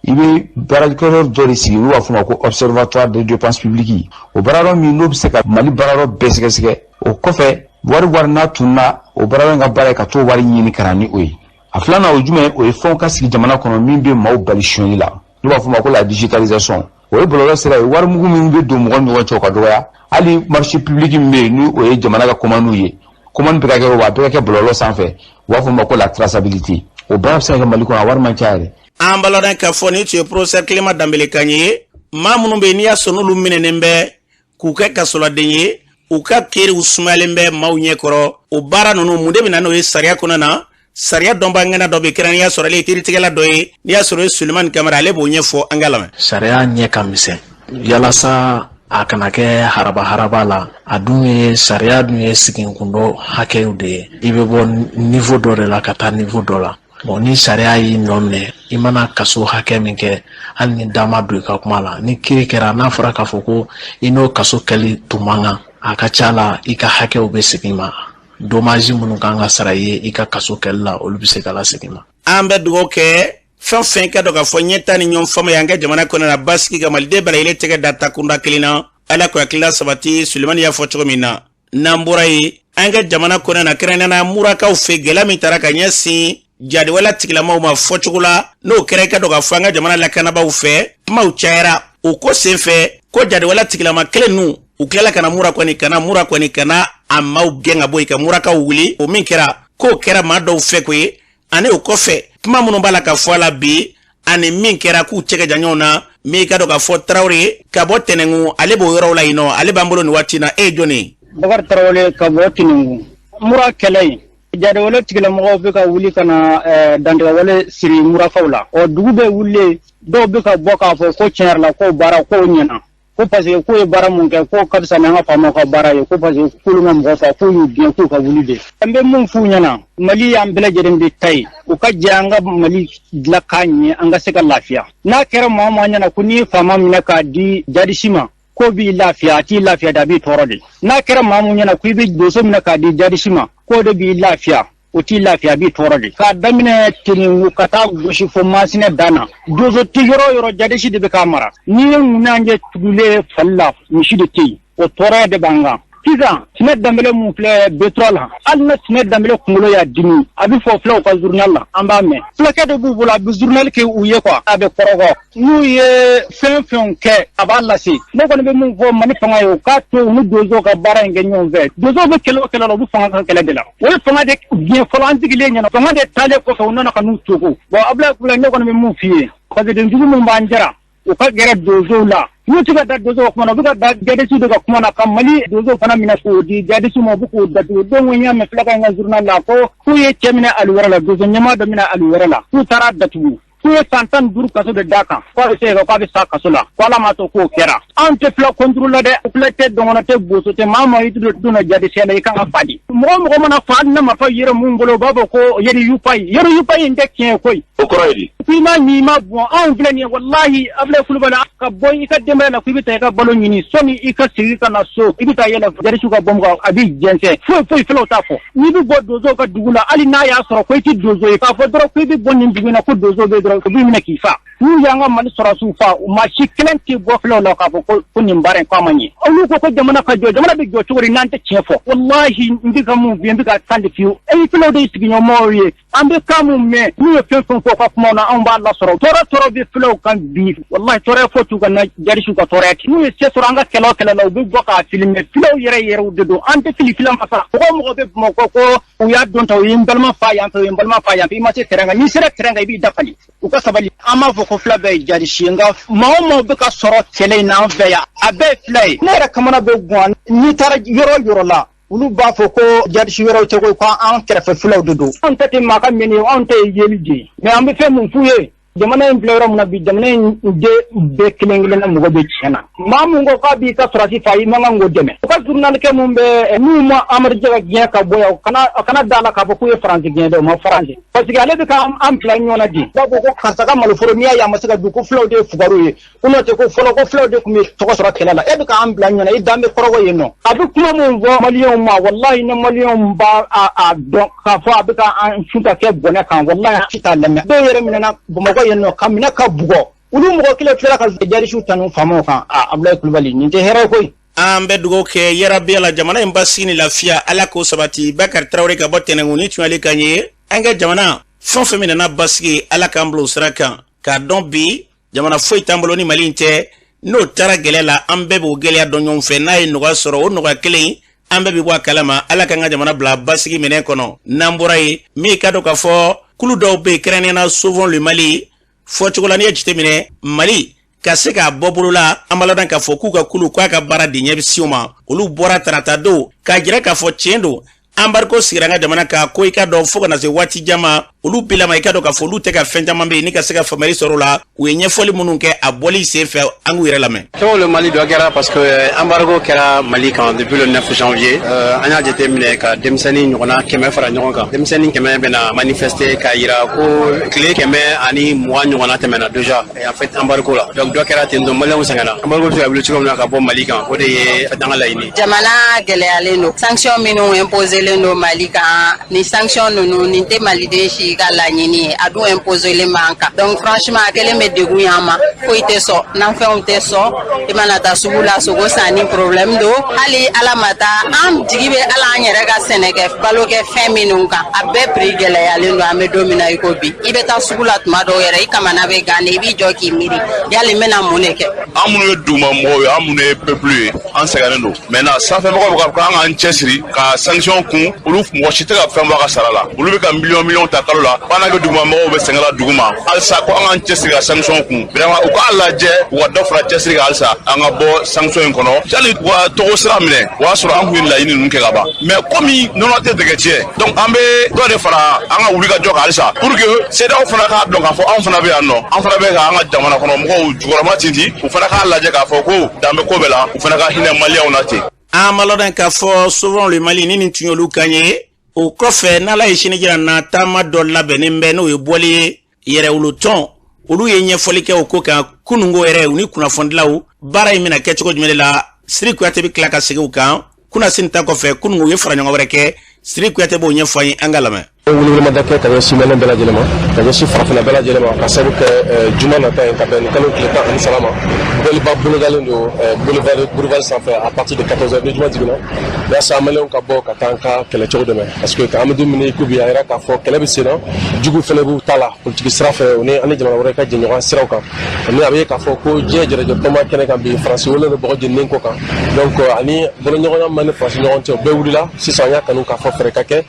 i bɛ baarakɛyɔrɔ dɔ de sigi, n'u b'a fɔ o ma ko observatoire des dépenses publiques. O baarayɔrɔ min n'o bɛ se ka Mali baarayɔrɔ bɛɛ sɛgɛsɛgɛ, o kɔfɛ, wari wari n'a tununa, o baarayɔrɔ in ka baara ye ka t'o wari ɲini ka na ni o ye. A filanan, o ye jumɛn? O ye fɛnw ka sigi jamana kɔnɔ min bɛ maaw bali sonyɛli la, n'u b'a fɔ o ma ko la digitalisation. O ye bɔlɔlɔ sira ye, wari mugu min bɛ don mɔgɔ ni ɲɔgɔn cɛ, o ka dɔgɔya. Hali marché public min bɛ yen, ni o ye jamana ka commande ye, commande bɛ ka kɛ, wa a bɛɛ ka kɛ bɔlɔlɔ sanfɛ, u b'a fɔ o ma ko la traçabilité. O baara bɛ se ka kɛ Mali kɔnɔ, a wari man ca yɛrɛ. An balɔdɔn k'a fɔ ni tun ye professeur Clément Danbele kan ye. Maa minnu bɛ yen, n'i y'a sɔrɔ n'olu minɛnen bɛ k'u kɛ kasoladen ye, u ka keriw sumayalen bɛ maaw ɲɛkɔrɔ, o baara ninnu, mun de bɛ na n'o ye sariya kɔnɔ na? Sariya dɔnba ŋana dɔ bɛ kɛrɛn, y'a sɔrɔ ale ye kiiritigɛla dɔ ye, n'i y'a sɔrɔ o ye Sulemani Kamara, ale b'o ɲɛfɔ. An ka lamɛn. Sariya ɲɛ ka misɛn yalasa a kana kɛ haraba haraba la. A dun ye sariya dun ye siginkun dɔ hakɛw de ye. I bɛ bɔ niveau dɔ de la ka taa niveau dɔ la. Bon, ni sariya y'i nɔ minɛ, i mana kaso hakɛ min kɛ, hali ni da ma don i ka kuma la, ni kiiri kɛra, n'a fɔra k'a fɔ ko i n'o kaso kɛli tun man kan, a ka ca la i ka hakɛw bɛ segin i ma. Dommage minnu kan ka sara i ye i ka kaso kɛli la, olu bɛ se ka lasegin i ma. An bɛ dugawu kɛ fɛn fɛn ka dɔn k'a fɔ ɲɛta ni ɲɔgɔn faamu y'an ka jamana kɔnɔ na, basigi ka maliden bɛɛ lajɛlen tɛgɛ da takunda kelen na. Ala k'o hakilila sabati. Sulemani y'a fɔ cogo min na, n'an bɔra yen, an ka jamana kɔnɔ na, kɛrɛnkɛrɛnnenya Murakaw fɛ, gɛlɛya min taara ka ɲɛsin jadiwale tigilamaw ma fɔcogo la, n'o kɛra, i ka dɔn k'a fɔ an ka jamana lakanabaaw fɛ, kumaw cayara o ko senfɛ ko jadiwale tigilama kelen ninnu, u tilala ka na Mura kɔni ka na Mura kɔni ka na a maaw gɛn ka bɔ yen, ka Murakaw wuli. O min kɛra, k'o kɛra maa dɔw fɛ ko ye. Ani o kɔfɛ, kuma minnu b'a la ka fɔ a la bi, ani min kɛra k'u cɛ ka jan ɲɔgɔn na. Min ka dɔn k'a fɔ Tarawele ka bɔ Tɛnɛnkun, ale b'o yɔrɔw la yen nɔ, ale b'an bolo nin waati na. E ye jɔn ye? Bakari Tarawele ka bɔ Tɛnɛnkun. Mura kɛlɛ in, jadewale tigilamɔgɔw bɛ ka wuli ka na dantigɛwale siri Murakaw la. Ɔ, dugu bɛ wulilen, dɔw bɛ ka bɔ k'a fɔ ko tiɲɛ yɛrɛ la, ko baara k'o ɲɛna, ko parce que k'u ye baara mun kɛ, k'o ka fisa n'an ka faamaw ka baara ye, ko parce que k'olu ma mɔgɔ fa, k'u y'u gɛn k'u ka wuli de. An bɛ mun f'u ɲɛna? Mali y'an bɛɛ lajɛlen de ta ye. U ka jɛ an ka Mali dilan k'a ɲɛ, an ka se ka lafiya. N'a kɛra maa o maa ɲɛna ko n'i ye faama minɛ k'a di jadisi ma, k'o b'i lafiya, a t'i lafiya de, a b'i tɔɔrɔ de. N'a kɛra maa mun ɲɛna ko i bɛ donso minɛ k'a di jadisi ma, k'o de b'i lafiya, o t'i lafiya, a b'i tɔɔrɔ de. K'a daminɛ Tenenku ka taa gosi fo Masinɛ dan na, donso tɛ yɔrɔ o yɔrɔ, jadisi de bɛ k'a mara. N'i ye ŋunajɛ tugulen fali la, misi de tɛ yen. O tɔɔrɔya de b'an kan sisan. Sinɛ Danbɛlɛ mun filɛ B3 la, hali na Sinɛ Danbɛlɛ kunkolo y'a dimi, a bɛ fɔ fulaw ka journal la, an b'a mɛn. Fulakɛ de b'u bolo, a bɛ journal kɛ u ye quoi, a bɛ kɔrɔgɔ. N'u ye fɛn fɛnw kɛ, a b'a lase. Ne kɔni bɛ mun fɔ Mali fanga ye? U k'a to u ni donsow ka baara in kɛ ɲɔgɔn fɛ. Donsow bɛ kɛlɛ o kɛlɛ la, u bɛ fanga ka kɛlɛ de la. O ye fanga de diɲɛ fɔlɔ an sigilen ɲɛna, fanga de taalen kɔfɛ, u nana ka n'u togo. Bon, Abulayi Kulubali, ne kɔni bɛ mun f'i ye? Fasoden jugu min b'an jara, u ka gɛrɛ donsow la. N'u tɛ ka da donsow ka kuma na, u bɛ ka da jadisiw de ka kuma na, ka Mali donsow fana minɛ k'o di jadisiw ma, u bɛ k'o datugu. Don n y'a mɛn fulakɛ in ka journal la ko k'u ye cɛ minɛ ali wɛrɛ la, donso ɲɛmaa dɔ minɛ ali wɛrɛ la, k'u taara datugu, k'u ye san 15 kaso de d'a kan, k'a bɛ se k'a bɛ sa kaso la, ko Ala m'a to k'o kɛra. Anw tɛ fila contre la dɛ, fila tɛ, dɔgɔnɔ tɛ, boso tɛ. Maa maa i donna jadisiya la, i kan ka fa di. Mɔgɔ mɔgɔ mana fa, hali na marifa yɛrɛ mun bolo, u b'a fɔ ko yɛrɛ yupa ye, yɛrɛ yupa in tɛ tiɲɛ ye koyi. O kɔrɔ ye di? K'i ma min, i ma bɔn. Anw filɛ nin ye, walahi, Abulayi Kulubali, ka bɔ i ka denbaya la k'i bɛ taa i ka balo ɲini, sɔnni i ka segin ka na so, i bɛ taa yɛlɛ jadisiw ka bɔmu kan, a b'i jɛnsɛn. Foyi foyi filaw t'a fɔ. N'i bɛ bɔ donsow ka dugu la, hali n'a y'a sɔrɔ ko i tɛ donso ye, k'a fɔ dɔrɔn ko i bɛ bɔ nin dugu in na ko donso bɛ dɔrɔn, u b'i minɛ k'i fa. N'u y'an ka Mali sɔrɔdasiw fa, maa si kelen tɛ bɔ filaw la k'a fɔ ko nin baara in k'a ma ɲɛ. Olu ko ko jamana ka jɔ, jamana bɛ jɔ cogo di n'an tɛ tiɲɛ fɔ? Walahi, n bɛ ka mun f'i ye, n bɛ ka kan de f'i ye. E filaw de ye sigiɲɔgɔnmaw ye. An bɛ kan mun mɛn, n'u ye fɛn fɛn fɔ ka kuma na, anw b'a lasɔrɔ. Tɔɔrɔ tɔɔrɔ bɛ filaw kan bi, walahi, tɔɔrɔya foyi t'u kan na jadisiw ka tɔɔrɔya tɛ. N'u ye se sɔrɔ an ka kɛlɛ o kɛlɛ la, u bɛ bɔ k'a filmer. Filaw yɛrɛ yɛrɛw de don, an tɛ fili fila ma sa. Mɔgɔ o mɔgɔ bɛ Bamakɔ ko u y'a don ta, u ye n balima fa yan fɛ, u ye n balima fa yan fɛ, i ma se terrain kan. N'i sera terrain kan, i b'i dafali. U ka sabali. An b'a fɔ ko fila bɛɛ ye jadisi ye, nka maa o maa bɛ ka sɔrɔ kɛlɛ in na an fɛ yan, a bɛɛ ye fila ye. Ne yɛrɛ kamana bɛ gan. N'i taara yɔrɔ o yɔrɔ la, olu b'a fɔ ko jadisi wɛrɛw tɛ koyi, ko an kɛrɛfɛ filaw de don. Anw ta tɛ maa ka mɛnni ye, anw ta ye yeli de ye. Mais an bɛ fɛn mun f'u ye? Jamana in filɛ yɔrɔ min na bi, jamana in de bɛɛ kelen kelen na mɔgɔ bɛ tiɲɛ na. Maa mun ko k'a b'i ka sɔrɔdasi fa, i man kan k'o dɛmɛ. U ka journalikɛ mun bɛ, n'u ma Amadu Jɛ ka gɛn ka bɔ yan, o kana da la k'a fɔ k'u ye Faransi gɛn dɛ, o ma Faransi, parce que ale bɛ ka an bila ɲɔgɔn na di. U b'a fɔ ko karisa ka maloforo, n'i y'a ye a ma se ka dun, ko filaw de ye fugariw ye, ko n'o tɛ ko fɔlɔ ko filaw de tun bɛ tɔgɔ sɔrɔ kɛlɛ la. E bɛ k'an bila ɲɔgɔn na, i dan bɛ kɔrɔgɔ yen nɔ. A bɛ kuma mun fɔ Maliyɛnw ma, walahi, ni Maliyɛnw b'a a dɔn k'a fɔ a bɛ ka an su ka kɛ bɔnɛ kan, walahi, a t'a lamɛn. Dɔw yɛrɛ minɛna Bamakɔ yen nɔ, ka minɛ ka bugɔ. Olu mɔgɔ kelen tilala ka jadisiw tanu faamaw kan. A Abulayi Kulubali, nin tɛ hɛrɛ koyi. An bɛ dugawu kɛ yarabi Ala, jamana in basigi ni lafiya, Ala k'o sabati. Bakari Tarawele ka bɔ Tɛnɛnkun, ni tun y'ale kan ye. An ka jamana fɛn o fɛn min nana basigi, Ala k'an bila o sira kan, k'a dɔn bi jamana foyi t'an bolo ni Mali in tɛ. N'o taara gɛlɛya la, an bɛɛ b'o gɛlɛya dɔn ɲɔgɔn fɛ. N'a ye nɔgɔya sɔrɔ, o nɔgɔya kelen, an bɛɛ bɛ bɔ a kalama. Ala k'an ka jamana bila basigi minɛn kɔnɔ. N'an bɔra yen, min ka dɔn k'a fɔ kulu dɔw bɛ yen, kɛrɛnkɛrɛnnenya la Sauvons le Mali, fɔcogo la, n'i ye jateminɛ Mali ka se k'a bɔ bolo la, an b'a ladɔn k'a fɔ k'u ka kulu k'a ka baara de ɲɛ bɛ se o ma. Olu bɔra tarata don k'a jira k'a fɔ tiɲɛ don, embargo sigira an ka jamana kan, ko i ka dɔn fo ka na se waati jan ma, olu bilama, i ka dɔn k'a fɔ olu tɛ ka fɛn caman bɛ yen ni ka se ka faamuyali sɔrɔ o la. U ye ɲɛfɔli minnu kɛ a bɔli sen fɛ, an k'u yɛrɛ lamɛn. Sauvons le Mali dɔ kɛra parce que embargo kɛra Mali kan depuis le 9 janvier. An y'a jateminɛ ka denmisɛnnin ɲɔgɔnna 100 fara ɲɔgɔn kan. Denmisɛnnin 100 bɛna manifester k'a yira ko tile 120 ɲɔgɔnna tɛmɛna déjà et en fait embargo la. Donc dɔ kɛra ten, donc Maliyɛnw sɛgɛnna. Embargo bɛ se ka wuli cogo min na ka bɔ Mali kan, o de ye an ka laɲini. Jamana gɛlɛyalen don. Sanction minnu imposelen don Mali kan, ni sanction ninnu, nin tɛ Maliden si t'i ka laɲini ye, a dun imposelen b'an kan. Donc franchement, a kɛlen bɛ degun y'an ma. Foyi tɛ sɔn, nafɛnw tɛ sɔn. I mana taa sugu la, sogo sanni problème don. Hali ala ma taa, an jigi bɛ ala an yɛrɛ ka sɛnɛkɛ balokɛ fɛn minnu kan, a bɛɛ prix gɛlɛyalen don. An bɛ don min na i ko bi, i bɛ taa sugu la tuma dɔw yɛrɛ, i kamana bɛ gan de, i b'i jɔ k'i miiri yali n bɛna mun de kɛ. An minnu ye duguma mɔgɔw ye, an minnu ye peuple ye, an sɛgɛnnen don. Maintenant, sanfɛmɔgɔw bɛ k'a fɔ k'an k'an cɛsiri ka sanction kun. Olu mɔgɔ si tɛ ka fɛn bɔ a ka sara la. Olu bɛ ka miliyɔn miliyɔn ta kalo la, pendant que duguma mɔgɔw bɛ sɛgɛn la duguma halisa, ko an k'an cɛsiri ka sanction kun. Vraiment, u k'a lajɛ, u ka dɔ fara cɛsiri kan halisa, an ka bɔ sanction in kɔnɔ. Yanni u ka togo sira minɛ, o y'a sɔrɔ an kun ye laɲini ninnu kɛ ka ban. Mais komi nɔnɔ tɛ dɛgɛ tiɲɛ, donc an bɛ dɔ de fara an ka wulikajɔ kan halisa, pour que CEDEAO fana k'a dɔn k'a fɔ anw fana bɛ yan nɔ, an fana bɛ ka an ka jamana kɔnɔ mɔgɔw jukɔrɔma tintin. U fana k'a lajɛ k'a fɔ ko dan bɛ ko bɛɛ la, u fana ka hinɛ Maliyɛnw na ten. An b'a lɔn k'a fɔ Sauvons le Mali ni nin tun y'olu kan ye. O kɔfɛ, n'Ala ye sini jira na, taama dɔ labɛnnen bɛ, n'o ye bɔli ye. Yɛrɛwolotɔn olu ye ɲɛfɔli kɛ o ko kan kununko yɛrɛ, u ni kunnafonidilaw. Baara in bɛna kɛ cogo jumɛn de la? Siri Kuyate bɛ tila ka segin o kan kunnasini ta kɔfɛ. Kununko, u ye fara ɲɔgɔn wɛrɛ kɛ. Siri Kuyate b'o ɲɛfɔ an ye, an ka lamɛn. Welewelemada kɛ ka ɲɛsin Maliyɛn bɛɛ lajɛlen ma, ka ɲɛsin farafinna bɛɛ lajɛlen ma, ka sababu kɛ juma nata ye, ka bɛn nin kalo tile 13 ma. Bɔliba bolodalen don boulevard boulevard sanfɛ à partir de 14 heures ni juma jiginna, yaasa Maliyɛnw ka bɔ ka taa an ka kɛlɛcɛw dɛmɛ, parce que an bɛ don min na i ko bi, a yira k'a fɔ kɛlɛ bɛ sen na, jugu fɛnɛ b'u ta la politiki sira fɛ, o ni an ni jamana wɛrɛ ka jɛɲɔgɔn siraw kan. Ani a bɛ ye k'a fɔ ko diɲɛ jɛrɛjɛ tɔnba kɛnɛ kan bi, Faransi wele don bɔgɔ jeninen kɔ kan. Donc ani boloɲɔgɔnya ma ni Faransi ɲɔgɔn cɛ, o bɛɛ wulila sisan. An y'a kanu k'a fɔ fɛɛrɛ ka kɛ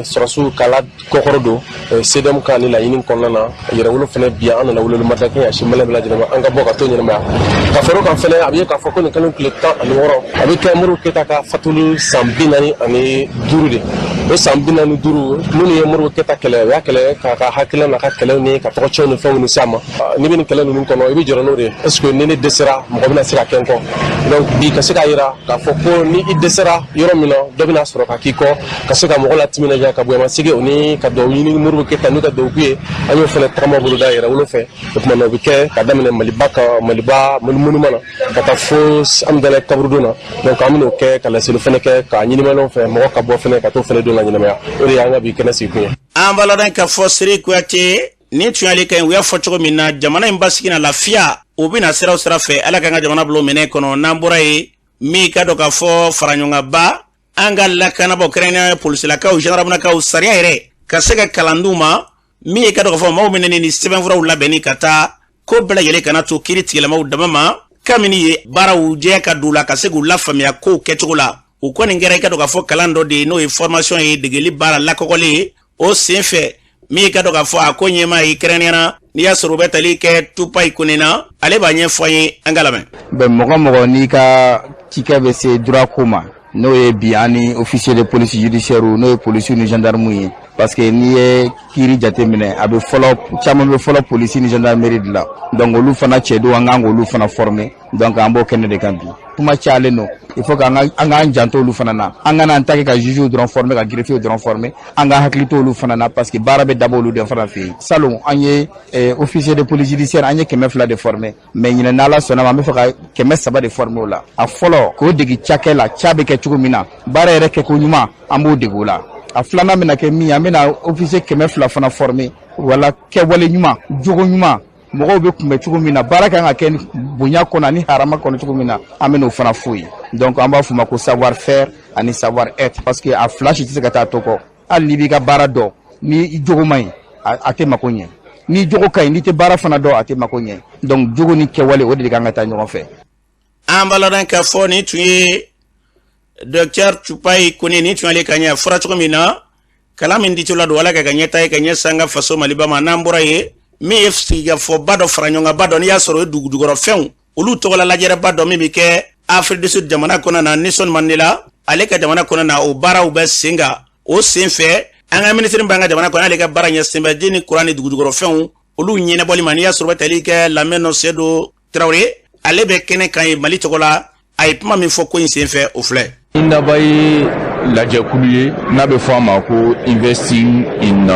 sɔrɔsiw k'a la kɔkɔrɔ don CDM ka ni laɲini kɔnɔna na. Yɛrɛwolo fɛnɛ bi, an nana welewelemada kɛ ɲɛsin Maliyɛn bɛɛ lajɛlen ma, an ka bɔ ka to ɲɛnamaya ka fara o kan. Fɛnɛ, a bɛ ye k'a fɔ ko nin kalo tile 16, a bɛ kɛ Modibo Keyita ka fatuli san 45 de. O san 45, minnu ye Modibo Keyita kɛlɛ, u y'a kɛlɛ k'a ka hakilina n'a ka kɛlɛw ni ka tɔgɔcɛw ni fɛnw ni s'a ma. N'i bɛ nin kɛlɛ ninnu kɔnɔ, i bɛ jɔrɔ n'o de ye: est ce que ni ne dɛsɛra, mɔgɔ bɛna se ka kɛ n kɔ? Donc bi, ka se k'a yira k'a fɔ ko ni i dɛsɛra yɔrɔ min na, dɔ bɛna sɔrɔ ka k'i kɔ, ka se ka mɔgɔ latiminadiya, ka bonyamasegin o ni ka dugawu ɲini Modibo Keyita n'u ka dugawu k'u ye. An y'o fɛnɛ tagama boloda Yɛrɛwolo fɛ. O tuma na, o bɛ kɛ ka daminɛ Maliba kan, Maliba monument na, ka taa fo Amudalayi kaburudon na. Donc an bɛn'o kɛ ka laseli fɛnɛ kɛ k'a ɲini Maliyɛnw fɛ, mɔgɔ ka bɔ fɛnɛ ka t'o fɛnɛ don la ɲɛnamaya. O de y'an ka bi kɛnɛ sigi kun ye. An b'a ladɔn k'a fɔ Siri Kuyate nin tun y'ale ka ɲi. U y'a fɔ cogo min na, jamana in basigi na lafiya, o bɛna siraw sira fɛ. Ala k'an ka jamana bila o minɛ kɔnɔ. N'an bɔra yen, min ka dɔn k'a fɔ faraɲɔgɔnkanba, an ka lakanabaaw, kɛrɛnkɛrɛnnenya polisilakaw, gendarmenakaw, sariya yɛrɛ ka se ka kalan d'u ma. Min ye ka dɔn k'a fɔ maaw minɛnen ni sɛbɛnfuraw labɛnni ka taa ko bɛɛ lajɛlen kana to kiiri tigilamaw dama ma, kabini ye baaraw jɛya ka don u la, ka se k'u lafaamuya kow kɛcogo la. O kɔni kɛra i ka dɔn k'a fɔ kalan dɔ de ye, n'o ye formation ye, degeli baara lakɔgɔlen ye. O sen fɛ, min ye ka dɔn k'a fɔ a ko ɲɛmaa ye, kɛrɛnkɛrɛnnenya n'i y'a sɔrɔ u bɛ tali kɛ Tupayi Kone na, ale b'a ɲɛfɔ an ye, an ka lamɛn. Bɛn mɔgɔ mɔgɔ n'i ka cikɛ bɛ se droit ko ma, n'o ye bi an ni officier de police judiciaire, n'o ye polisiw ni gendarme ye, parce que n'i ye kiiri jateminɛ, a bɛ fɔlɔ, caman bɛ fɔlɔ polisi ni gendarmerie de la. Donc olu fana cɛ don, an kan k'olu fana former. Donc an b'o kɛnɛ de kan bi. Kuma cayalen don, il faut que an k'an janto olu fana na. An kana an ta kɛ ka juges dɔrɔn former, ka greffiers dɔrɔn former, an ka hakili to olu fana na, parce que baara bɛ dabɔ olu de fana fɛ yen. Salon, an ye officier de police judiciaire, an ye 200 de former, mais ɲinɛ, n'Ala sɔnna ma, an bɛ fɛ ka 300 de former o la. A fɔlɔ, k'o degi cakɛ la, ca bɛ kɛ cogo min na, baara yɛrɛ kɛko ɲuman, an b'o dege o la. A filanan bɛna kɛ min ye, an bɛna officier 200 fana former wala kɛwale ɲuman, jogo ɲuman, mɔgɔw bɛ kunbɛ cogo min na, baara kan ka kɛ bonya kɔnɔ ani harama kɔnɔ cogo min na, an bɛ n'o fana f'u ye. Donc an b'a f'o ma ko savoir faire ani savoir être, parce que a fila si tɛ se ka taa to kɔ. Hali n'i b'i ka baara dɔn, ni i jogo man ɲi, a tɛ mako ɲɛ. Ni jogo ka ɲi, n'i tɛ baara fana dɔn, a tɛ mako ɲɛ. Donc jogo ni kɛwale, o de kan ka taa ɲɔgɔn fɛ. An b'a ladɔn k'a fɔ nin tun ye docteur Tupayi Kone, nin tun y'ale ka ɲɛ fɔra cogo min na, kalan min ditɔ la don, Ala ka ka ɲɛta ye ka ɲɛ san ka faso Maliba ma. N'an bɔra yen, min ye sigikafɔba dɔ, fara ɲɔgɔnkanba dɔ, n'i y'a sɔrɔ o ye dugu jukɔrɔfɛnw olu tɔgɔla lajɛrɛba dɔ min bɛ kɛ Afrique du Sud jamana kɔnɔ na, Nelson Mandela ale ka jamana kɔnɔ na, o baaraw bɛ sen kan. O sen fɛ, an ka minisiri b'an ka jamana kɔnɔ, ale ka baara ɲɛsin bɛ ji ni kuran ni dugu jukɔrɔfɛnw olu ɲɛnabɔli ma, n'i y'a sɔrɔ bɛ tali kɛ Lamɛnɔ Sedu Tarawele, ale bɛ kɛnɛ kan ye Mali tɔgɔ la. A ye kuma min fɔ ko in sen fɛ, o filɛ. Indaba ye lajɛkulu ye n'a bɛ fɔ a ma ko Investing in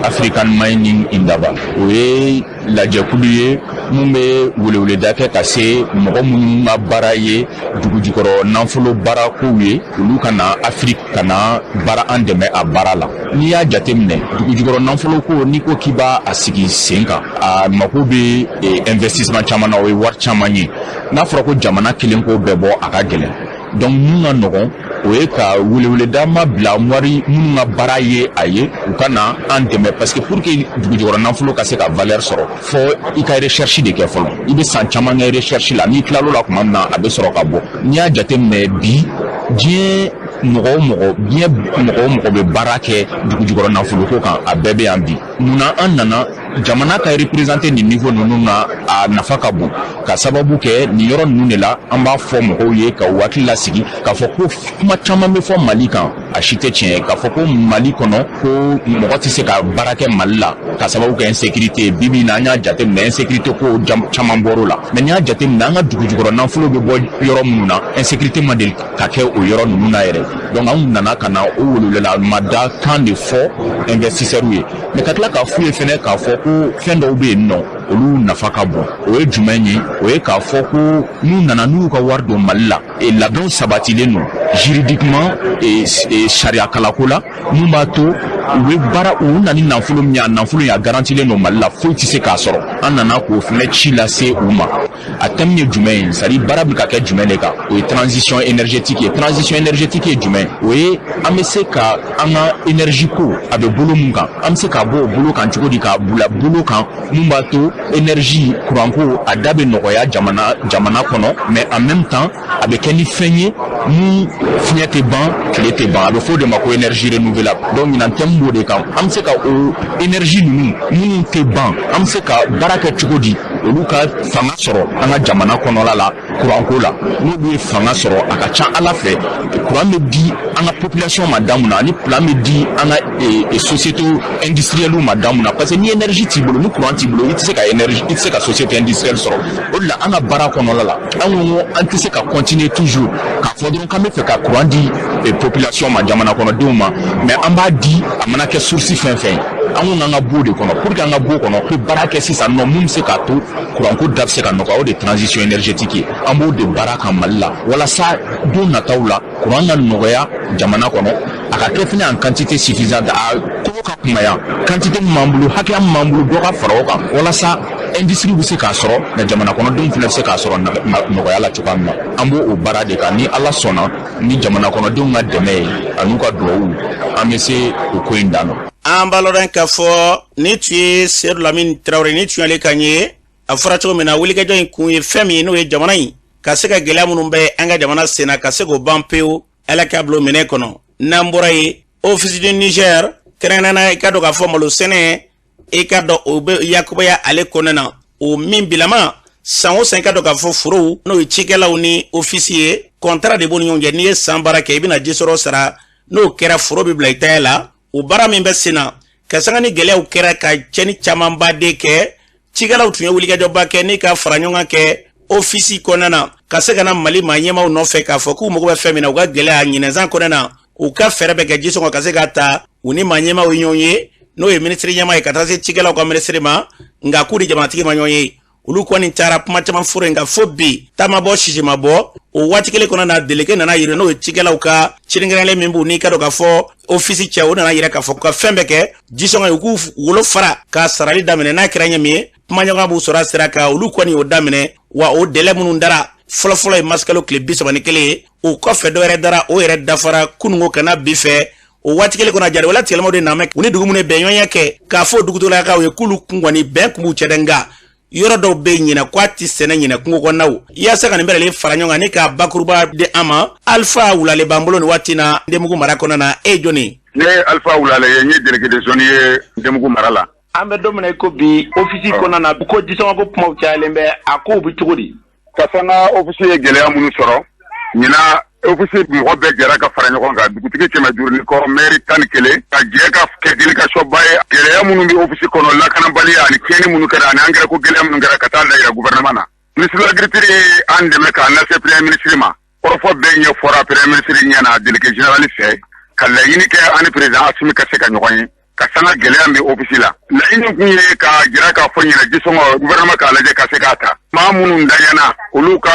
African Mining Indaba. O ye lajɛkulu ye mun bɛ weleweleda kɛ ka se mɔgɔ minnu ka baara ye dugujukɔrɔ nafolo baarakow ye, olu ka na Afiriki ka na baara an dɛmɛ a baara la. N'i y'a jateminɛ, dugujukɔrɔ nafolo ko, n'i ko k'i b'a a sigi sen kan, a mako bɛ investissement caman na, o ye wari caman ye. N'a fɔra ko jamana kelen k'o bɛɛ bɔ, a ka gɛlɛn. Donc mun ka nɔgɔn, o ye ka weleweleda ma bila wari minnu ka baara ye a ye, u ka na an dɛmɛ, parce que pour que dugujukɔrɔ nafolo ka se ka valeur sɔrɔ, fɔ i ka recherche de kɛ fɔlɔ. I bɛ san caman kɛ recherche la. N'i tilal'o la tuma min na, a bɛ sɔrɔ ka bɔ. N'i y'a jateminɛ bi, diɲɛ mɔgɔ o mɔgɔ, diɲɛ mɔgɔ o mɔgɔ bɛ baara kɛ dugujukɔrɔ nafoloko kan, a bɛɛ bɛ yan bi. Munna an nana? Jamana ka représenter nin niveau ninnu na, a nafa ka bon, ka sababu kɛ nin yɔrɔ ninnu de la an b'a fɔ mɔgɔw ye ka u hakili lasigi k'a fɔ ko kuma caman bɛ fɔ Mali kan, a si tɛ tiɲɛ ye, k'a fɔ ko Mali kɔnɔ ko mɔgɔ tɛ se ka baara kɛ Mali la ka sababu kɛ insécurité ye. Bi bi in na, an y'a jateminɛ, insécurité ko caman bɔr'o la. Mais n'i y'a jateminɛ, an ka dugujukɔrɔ nafolo bɛ bɔ yɔrɔ minnu na, insécurité ma deli ka kɛ o yɔrɔ ninnu na yɛrɛ. Donc anw nana ka na o weleweleda kan de fɔ investisseurs ye, mais ka tila k'a f'u ye fɛnɛ k'a fɔ ko fɛn dɔw bɛ yen nɔ, olu nafa ka bon. O ye jumɛn ye? O ye k'a fɔ ko n'u nana, n'u y'u ka wari don Mali la, e labɛnw sabatilen don juridiquement et sariya kalako la, mun b'a to u bɛ baara, u na ni nafolo min ye, a nafolo in a garantilen don Mali la, foyi tɛ se k'a sɔrɔ. An nana k'o fɛnɛ ci lase u ma. A thème ye jumɛn ye? C'est à dire baara bɛ ka kɛ jumɛn de kan? O ye transition énergétique ye. Transition énergétique ye jumɛn? O ye an bɛ se ka an ka énergie ko, a bɛ bolo mun kan, an bɛ se k'a bɔ o bolo kan cogo di, k'a bila bolo kan mun b'a to énergie courant ko a da bɛ nɔgɔya jamana kɔnɔ, mais en même temps a bɛ kɛ ni fɛn ye mun fiɲɛ tɛ ban, tile tɛ ban. A bɛ fɔ o de ma ko énergie renouvelable. Donc ɲinan thème b'o de kan. An bɛ se ka o énergie ninnu minnu tɛ ban, an bɛ se ka baara kɛ cogo di olu ka fanga sɔrɔ an ka jamana kɔnɔla la courant ko la? N'olu ye fanga sɔrɔ, a ka ca Ala fɛ, courant bɛ di an ka population ma da mun na, ani courant bɛ di an ka société industrielle ma da mun na, parce que ni énergie t'i bolo, ni courant t'i bolo, i tɛ se ka énergie, i tɛ se ka société industrielle sɔrɔ. O de la, an ka baara kɔnɔla la, an ko ko an tɛ se ka continuer toujours k'a fɔ dɔrɔn k'an bɛ fɛ ka courant di population ma, jamana kɔnɔdenw ma, mais an b'a di, a mana kɛ source fɛn fɛn ye. An ko k'an ka b'o de kɔnɔ. Pour que an ka b'o kɔnɔ, ko baara kɛ sisan nɔ mun bɛ se k'a to courant ko da bɛ se ka nɔgɔya, o de transition énergétique ye. An b'o de baara kan Mali la, walasa don nataw la courant ka nɔgɔya jamana kɔnɔ, a ka kɛ fɛnɛ en quantité suffisante, a kɔgɔ ka kunbaya. Quantité min b'an bolo, hakɛya min b'an bolo, dɔ ka fara o kan, walasa industrie bɛ se k'a sɔrɔ, nka jamana kɔnɔdenw fana bɛ se k'a sɔrɔ nɔgɔya la cogoya min na. An b'o o baara de kan. Ni Ala sɔnna, ni jamana kɔnɔdenw ka dɛmɛ ye an'u ka duwawu, an bɛ se o ko in dan na. An b'a lɔn k'a fɔ ni tun ye Seyidu Lamini Tarawele, ni tun y'ale kan ye. A fɔra cogo min na, wulikajɔ in kun ye fɛn min ye, n'o ye jamana in ka se ka gɛlɛya minnu bɛ an ka jamana sen na, ka se k'o ban pewu. Ala k'a bila minɛ kɔnɔ. N'an bɔra yen, Office du Niger kɛrɛnkɛrɛnnenya, i ka dɔn k'a fɔ malo sɛnɛ, i ka dɔn o bɛ yakubaya ale kɔnɔna na, o min bilama san o san, i ka dɔn k'a fɔ forow, n'o ye cikɛlaw ni ofisi ye, contrat de b'u ni ɲɔgɔn cɛ. N'i ye san baara kɛ, i bɛna ji sɔrɔ sara. N'o kɛra, foro bɛ bila i taya la. O baara min bɛ sen na, ka sanga ni gɛlɛyaw kɛra ka cɛnni camanba de kɛ, cikɛlaw tun ye wulikajɔba kɛ ni ka fara ɲɔgɔn kan kɛ ofisi kɔnɔna na, ka se ka na Mali maa ɲɛmaaw nɔfɛ k'a fɔ k'u mago bɛ fɛn min na, u ka gɛlɛya ɲinɛnsan kɔnɔna na, u ka fɛɛrɛ bɛ kɛ jisɔngɔ ka se ka ta. U ni maa ɲɛmaaw ye ɲɔgɔn ye, n'o ye minisiri ɲɛmaa ye, ka taa se cikɛlaw ka minisiri ma, nka k'u ni jamanatigi ma ɲɔgɔn ye. Olu kɔni taara kuma caman foro nka fo bi ta ma bɔ, sisi ma bɔ. O waati kelen kɔnɔ na, délégué nana yira, n'o ye cikɛlaw ka cirikɛrɛnlen min b'u n'i ka dɔn k'a fɔ ofisi cɛ, o nana yira k'a fɔ ka fɛn bɛɛ kɛ jisɔngɔ ye, u k'u wolo fara ka sarali daminɛ. N'a kɛra ɲɛ min ye, kumaɲɔgɔnya b'u sɔrɔ a sira kan. Olu kɔni y'o daminɛ wa. O délai minnu dara fɔlɔfɔlɔ ye marisikalo tile 31 ye. O kɔfɛ, dɔ wɛrɛ dara, o yɛrɛ dafara kununko ka na bi fɛ. O waati kelen kɔnɔ, jari wala tigɛlamaw de nana, u ni dugu minnu bɛnɲɔgɔnya kɛ, k'a fɔ dugutolakaw ye k'olu kun kɔni bɛn kun b'u cɛ dɛ, nka yɔrɔ dɔw bɛ ɲinɛ ko a tɛ sɛnɛ ɲinɛ kungo kɔnɔnaw. Yaasa ka nin bɛɛ lajɛlen fara ɲɔgɔn kan ni k'a bakuruba di an ma, Alifa Wulale b'an bolo nin waati na Ndemugu mara kɔnɔna na. E ye jɔni? Ne ye Alifa Wulale ye, n ye délégué de zone ye Ndemugu mara la. An bɛ don min na i ko bi, ofisi kɔnɔna na, ko jisɔngɔ ko kumaw cayalen bɛ, a kow bɛ cogo di? Kasanga ofisi ye gɛlɛya minnu sɔrɔ ɲinan, ofisi mɔgɔ bɛɛ jɛra ka fara ɲɔgɔn kan, dugutigi 500 ni kɔ, mɛri 11, ka jɛ ka kɛ délégation ba ye. Gɛlɛya minnu bɛ ofisi kɔnɔ, lakanabaliya ani tiɲɛni minnu kɛra ani angɛrɛ ko gɛlɛya minnu kɛra, ka taa da yira gouvernement na. Ministre de l'agriculture ye an dɛmɛ k'an lase premier ministre ma. Kɔrɔfɔ bɛɛ ɲɛfɔra premier ministre ɲɛna délégué général fɛ, ka laɲini kɛ ani président Asimi ka se ka ɲɔgɔn ye ka sanga gɛlɛya bɛ ofisi la. Laɲini kun ye k'a jira k'a fɔ ɲinɛ jisɔngɔ, gouvernement k'a lajɛ ka se k'a ta, maa minnu dayana, olu ka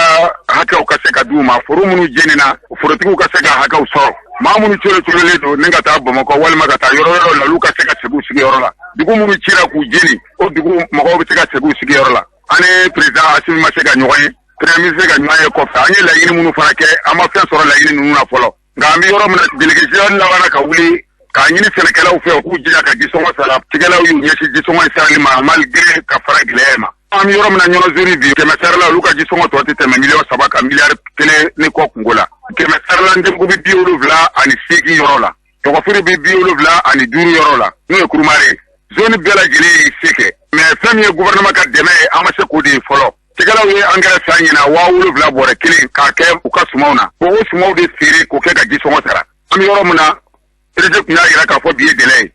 hakɛw ka se ka d'u ma, foro minnu jenina, forotigiw ka se ka hakɛw sɔrɔ, maa minnu colo-cololen don ni ka taa Bamakɔ walima ka taa yɔrɔ wɛrɛw la, olu ka se ka segin u sigiyɔrɔ la, dugu minnu cira k'u jeni, o dugu mɔgɔw bɛ se ka segin u sigiyɔrɔ la. An ni président Asimi ma se ka ɲɔgɔn ye, premier ministre ka ɲɔgɔn ye kɔfɛ, an ye laɲini minnu fana kɛ, an ma fɛn sɔrɔ laɲini ninnu na fɔlɔ. Nka an bɛ yɔrɔ min na, délégué général labanna ka wuli k'a ɲini sɛnɛkɛlaw fɛ u k'u jija ka jisɔngɔ sara. Cikɛlaw y'u ɲɛsin jisɔngɔ in sarali ma malgré ka fara gɛlɛya ma. An bɛ yɔrɔ min na, Ɲɔnɔ zone bi, 100 sara la, olu ka jisɔngɔ tɔ tɛ tɛmɛ miliyɔn 3 ka miliyari 1 ni kɔ kungo la. 100 sara la, Ndemugu bɛ 78 yɔrɔ la, Tɔgɔfiri bɛ 75 yɔrɔ la, n'o ye Kurumare ye. Zone bɛɛ lajɛlen ye se kɛ, mais fɛn min ye gouvernement ka dɛmɛ ye, an ma se k'o de ye fɔlɔ. Cikɛlaw ye angɛrɛ san ɲina 7000 bɔrɛ kelen k'a kɛ u ka sumanw na, ko o sumanw de feere k'o kɛ ka jisɔngɔ sara. An bɛ yɔrɔ min na, président tun y'a jira k'a fɔ bi ye délai ye,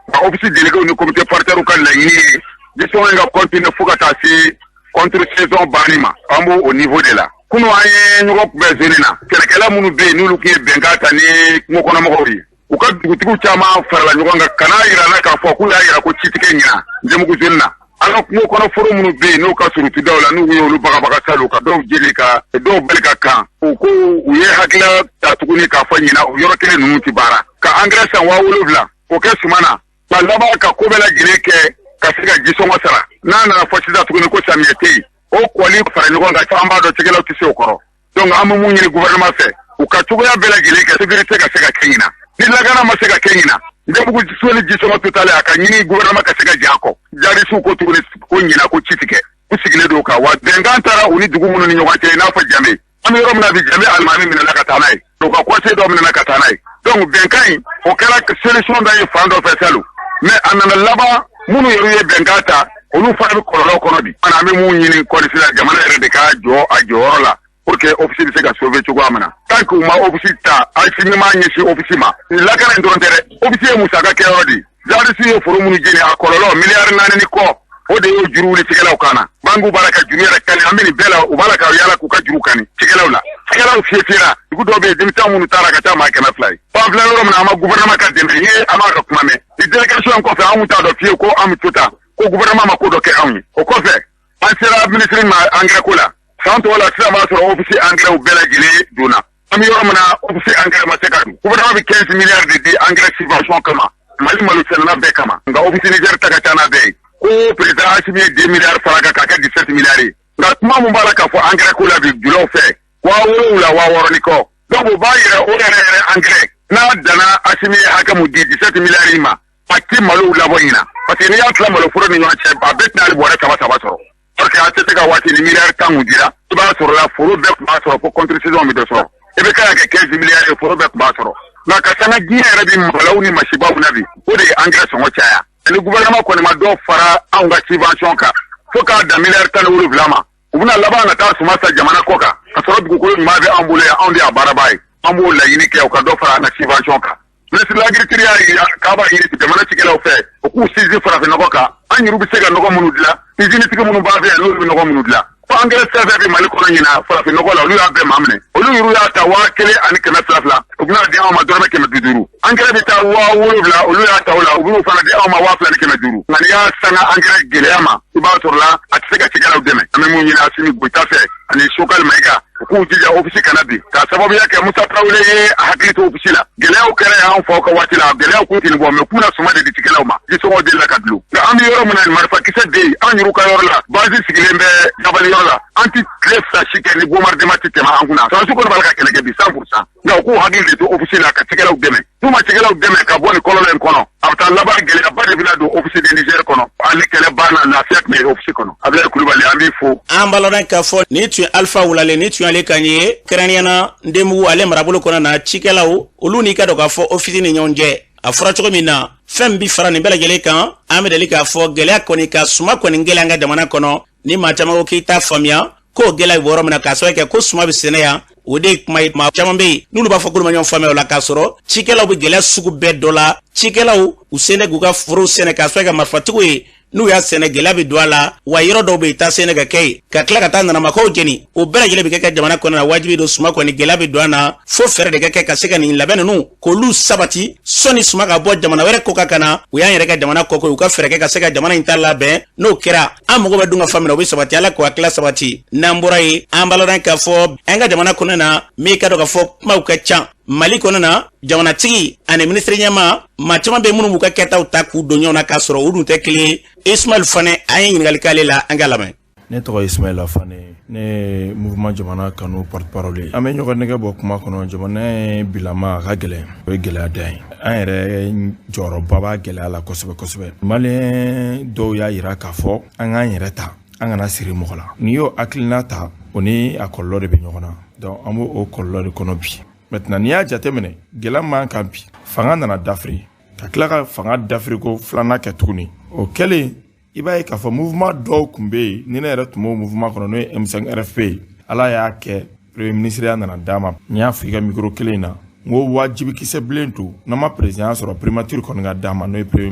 nka office délégué ni comité paritaire ka laɲini ye jisɔngɔ in ka continuer fo ka taa se contre saison banni ma. An b'o o niveau de la. Kunu an ye ɲɔgɔn kunbɛn zone na, sɛnɛkɛla minnu bɛ yen n'olu tun ye bɛnkan ta ni kungo kɔnɔmɔgɔw ye, u ka dugutigiw caman farala ɲɔgɔn kan ka n'a yira na k'a fɔ k'u y'a yira ko ci tɛ kɛ ɲina Njemugu zone na. An ka kungo kɔnɔ foro minnu bɛ yen n'u ka surun tudaw la, n'u ye olu bagabaga salon, ka dɔw jeni, ka dɔw bali ka kan, u ko u ye hakilila ta tuguni k'a fɔ ɲina o yɔrɔ kelen ninnu ti baara, ka angɛrɛ san 7000 k'o kɛ suman na, ka laban ka ko bɛɛ lajɛlen kɛ ka se ka jisɔngɔ sara. N'a nana fɔ sisan tuguni ko samiyɛ tɛ yen, o kɔli fara ɲɔgɔn kan, an b'a dɔn cikɛlaw tɛ se o kɔrɔ. Donc an bɛ mun ɲini gouvernement fɛ, u ka cogoya bɛɛ lajɛlen kɛ sécurité ka se ka kɛ ɲina. Ni lakana ma se ka kɛ ɲina, Ndemugu zone jisɔngɔ totale, a ka ɲini gouvernement ka se ka jɛ a kɔ. Jadisiw ko tuguni ko ɲina ko ci tigɛ, u sigilen don kan wa. Bɛnkan taara u ni dugu minnu ni ɲɔgɔn cɛ, i n'a fɔ Jame, an bɛ yɔrɔ min na bi, Jame alimami minɛna ka taa n'a ye, u ka conseil dɔ minɛna ka taa n'a ye. Donc bɛnkan in, o kɛra solution dɔ ye fan dɔ fɛ salon, mais a nana laban minnu yɛrɛ ye bɛnkan ta, olu fana bɛ kɔlɔlɔ kɔnɔ bi. An bɛ mun ɲini kɔlɔsi la, jamana yɛrɛ de ka jɔ a jɔyɔrɔ la pour que office bɛ se ka sauver cogoya min na. Tant que u ma office ta, Asimi m'a ɲɛsin office ma, lakana in dɔrɔn tɛ dɛ, office ye musaka kɛyɔrɔ de ye. Jadisi ye foro minnu jeni, a kɔlɔlɔ miliyari 4 ni kɔ, o de y'o juru wuli cikɛlaw kan na. Banque b'a la ka juru yɛrɛ kani, an bɛ nin bɛɛ la, u b'a la ka yala k'u ka juru kani cikɛlaw la. Cikɛlaw fiyɛ fiyɛra, dugu dɔw bɛ yen, denmisɛn minnu taara ka taa maa 200 ye. An filɛ yɔrɔ min na, an ma gouvernement ka dɛmɛ ye, an b'a ka kuma mɛn. Ni délégation in kɔfɛ, an t'a dɔn fiyewu ko an bɛ to tan ko gouvernement ma ko dɔ kɛ anw ye. O kɔfɛ, an sera ministre ma engrais ko la. San tɔw la sisan, b'a sɔrɔ office engrais bɛɛ lajɛlen donna. An bɛ yɔrɔ min na, office engrais ma se ka don. Gouvernement bɛ 15 milliards de di engrais subvention kama Mali malo sɛnɛna bɛɛ kama, nka office Niger ta ka ca n'a bɛɛ ye. Ko président Assimi ye 2 milliards fara kan k'a kɛ 17 milliards ye. Nka kuma mun b'a la k'a fɔ engrais ko la bi julaw fɛ, 7000, 6000 ni kɔ. Donc o b'a yɛrɛ o yɛrɛ yɛrɛ engrais n'a danna Assimi ye hakɛ mun di 17 milliards in ma, a ti malow labɔ ɲina, parce que n'i y'a tila maloforo ni ɲɔgɔn cɛ, a bɛɛ tɛna hali bɔrɛ saba saba sɔrɔ. Parce que ATT ka waati ni miliyari 10 kun dira, i b'a sɔrɔ la foro bɛɛ tun b'a sɔrɔ, fo contre saison bɛ dɔ sɔrɔ. I bɛ kan ka kɛ 15 milliards ye, foro bɛɛ tun b'a sɔrɔ. Nka ka sanga diɲɛ yɛrɛ bi malaw ni masibaw na bi, o de ye engrais sɔngɔ caya. Ni gouvernement kɔni ma dɔ fara anw ka subvention kan fo k'a dan miliyari 17 ma, u bɛna laban ka taa suma san jamana kɔ kan, ka sɔrɔ dugukolo ɲuman bɛ anw bolo yan, anw de y'a baaraba ye. An b'o laɲini kɛ, u ka dɔ fara an ka subvention kan. Ministre de l'agriculture y'a yira k'a b'a ɲini jamana cikɛlaw fɛ, u k'u sinsin farafin nɔgɔ kan. An yɛrɛ bɛ se ka nɔgɔ minnu dilan, usinitigi minnu b'a fɛ yan, n'olu bɛ nɔgɔ minnu dilan, ko engrais fɛn fɛn bɛ Mali kɔnɔ ɲina farafin nɔgɔ la, olu y'a bɛɛ maminɛ. Olu yɛrɛ y'a ta 1200 fila, u bɛna di anw ma dɔrɔmɛ 500. Engrais bɛ taa 7000, olu y'a ta o la, u bɛn'o fana di anw ma 2500. Nka n'i y'a sanga engrais gɛlɛya ma, i b'a sɔrɔ la a tɛ se ka cikɛlaw dɛmɛ. An bɛ mun ɲini Asimi Goyita fɛ ani Sokali Mayiga, u k'u jija ofisi kana bin, k'a sababuya kɛ Musa Tarawele ye a hakili to ofisi la. Gɛlɛyaw kɛra yan anw faw ka waati la, gɛlɛyaw kun tɛ nin bɔ, mɛ k'u na suma de di cikɛlaw ma, jisɔngɔ delila ka dulon. Nka an bɛ yɔrɔ min na, marifakisɛ bɛ yen an yɛrɛ ka yɔrɔ la, base sigilen bɛ Jabali yɔrɔ la, an tɛ tile 2 si kɛ ni bombardement tɛ tɛmɛ an kunna. Sɔrɔdasiw kɔni b'a la ka kɛlɛ kɛ bi 100%, nka u k'u hakili de to ofisi la ka cikɛlaw dɛmɛ. N'u ma cikɛlaw dɛmɛ ka bɔ nin kɔlɔlɔ in kɔnɔ, a bɛ taa laban gɛlɛyaba de bɛna don office de Niger kɔnɔ. Hali kɛlɛ banna, lafiya tun bɛ office kɔnɔ. Abdoulaye Kulubali, an b'i fo. An b'a lɔn k'a fɔ nin tun ye Alifa Wulale, nin tun y'ale kan ye, kɛrɛnkɛrɛnnenya na Ndenbugu ale marabolo kɔnɔ na, cikɛlaw olu n'i ka dɔn k'a fɔ ofisi ni ɲɔgɔn cɛ. A fɔra cogo min na, fɛn bi fara nin bɛɛ lajɛlen kan, an bɛ deli k'a fɔ gɛlɛya kɔni ka suma kɔni gɛlɛya an ka jamana kɔnɔ. Ni maa caman ko k'i t'a faamuya k'o gɛlɛya bɛ yɔrɔ min na, k'a sababu kɛ ko suma bɛ sɛnɛ yan, o de ye kuma ye. Maa caman bɛ yen n'olu b'a fɔ k'olu ma ɲɔgɔn faamuya o la, k'a sɔrɔ cikɛlaw bɛ gɛlɛya sugu bɛɛ dɔ la. Cikɛlaw u sen tɛ k'u ka forow sɛnɛ k'a sababu kɛ marifatigiw ye. N'u y'a sɛnɛ, gɛlɛya bɛ don a la wa. Yɔrɔ dɔw bɛ yen, taa sɛnɛ ka kɛ yen, ka tila ka taa nanamakaw jeni, o bɛɛ lajɛlen bɛ kɛ ka jamana kɔnɔ na. Wajibi don, suma kɔni gɛlɛya bɛ don a na, fo fɛɛrɛ de ka kɛ ka se ka nin labɛn ninnu k'olu sabati sɔnni suma ka bɔ jamana wɛrɛ kɔ kan ka na. U y'an yɛrɛ ka jamana kɔkɔ, u ka fɛɛrɛ kɛ ka se ka jamana in ta labɛn. N'o kɛra, an mago bɛ dun ka fa min na, o bɛ sabati. Ala k'o hakilila sabati. N'an bɔra yen, an b'a lɔn k'a fɔ an ka jamana kɔnɔ na, min ka dɔn k'a fɔ kumaw ka ca Mali kɔnɔ na, jamanatigi ani minisiri ɲɛmaa, maa caman bɛ minnu b'u ka kɛtaw ta k'u don ɲɔgɔn na k'a sɔrɔ u dun tɛ kelen ye. Ismail Fane, an ye ɲininkali k'ale la, an k'a lamɛn. Ne tɔgɔ ye Ismaila Fane, ne ye mouvement Jamana Kanu porte parole ye. An bɛ ɲɔgɔn nɛgɛ bɔ kuma kɔnɔ. Jamana ye bilama, a ka gɛlɛn, o ye gɛlɛya dan ye. An yɛrɛ jɔyɔrɔba b'a gɛlɛya la kosɛbɛ kosɛbɛ. Maliyɛn dɔw y'a yira k'a fɔ an k'an yɛrɛ ta, an kana siri mɔgɔ la. N'i y'o hakilina ta, o ni a kɔlɔlɔ de bɛ ɲɔgɔn na. Donc an b'o o kɔlɔlɔ de kɔnɔ bi. Maintenant, n'i y'a jateminɛ, gɛlɛya min b'an kan bi, fanga nana dafiri, ka tila ka fanga dafiri ko filanan kɛ tuguni. O kɛlen, i b'a ye k'a fɔ mouvement dɔw tun bɛ yen, ni ne yɛrɛ tun b'o mouvement kɔnɔ, n'o ye M5 RFP ye. Ala y'a kɛ, premier ministre ya nana d'a ma. N y'a fɔ i ka micro kelen in na, n ko wajibikisɛ bilen don, n'an ma président sɔrɔ, primature kɔni ka d'a ma, n'o ye premier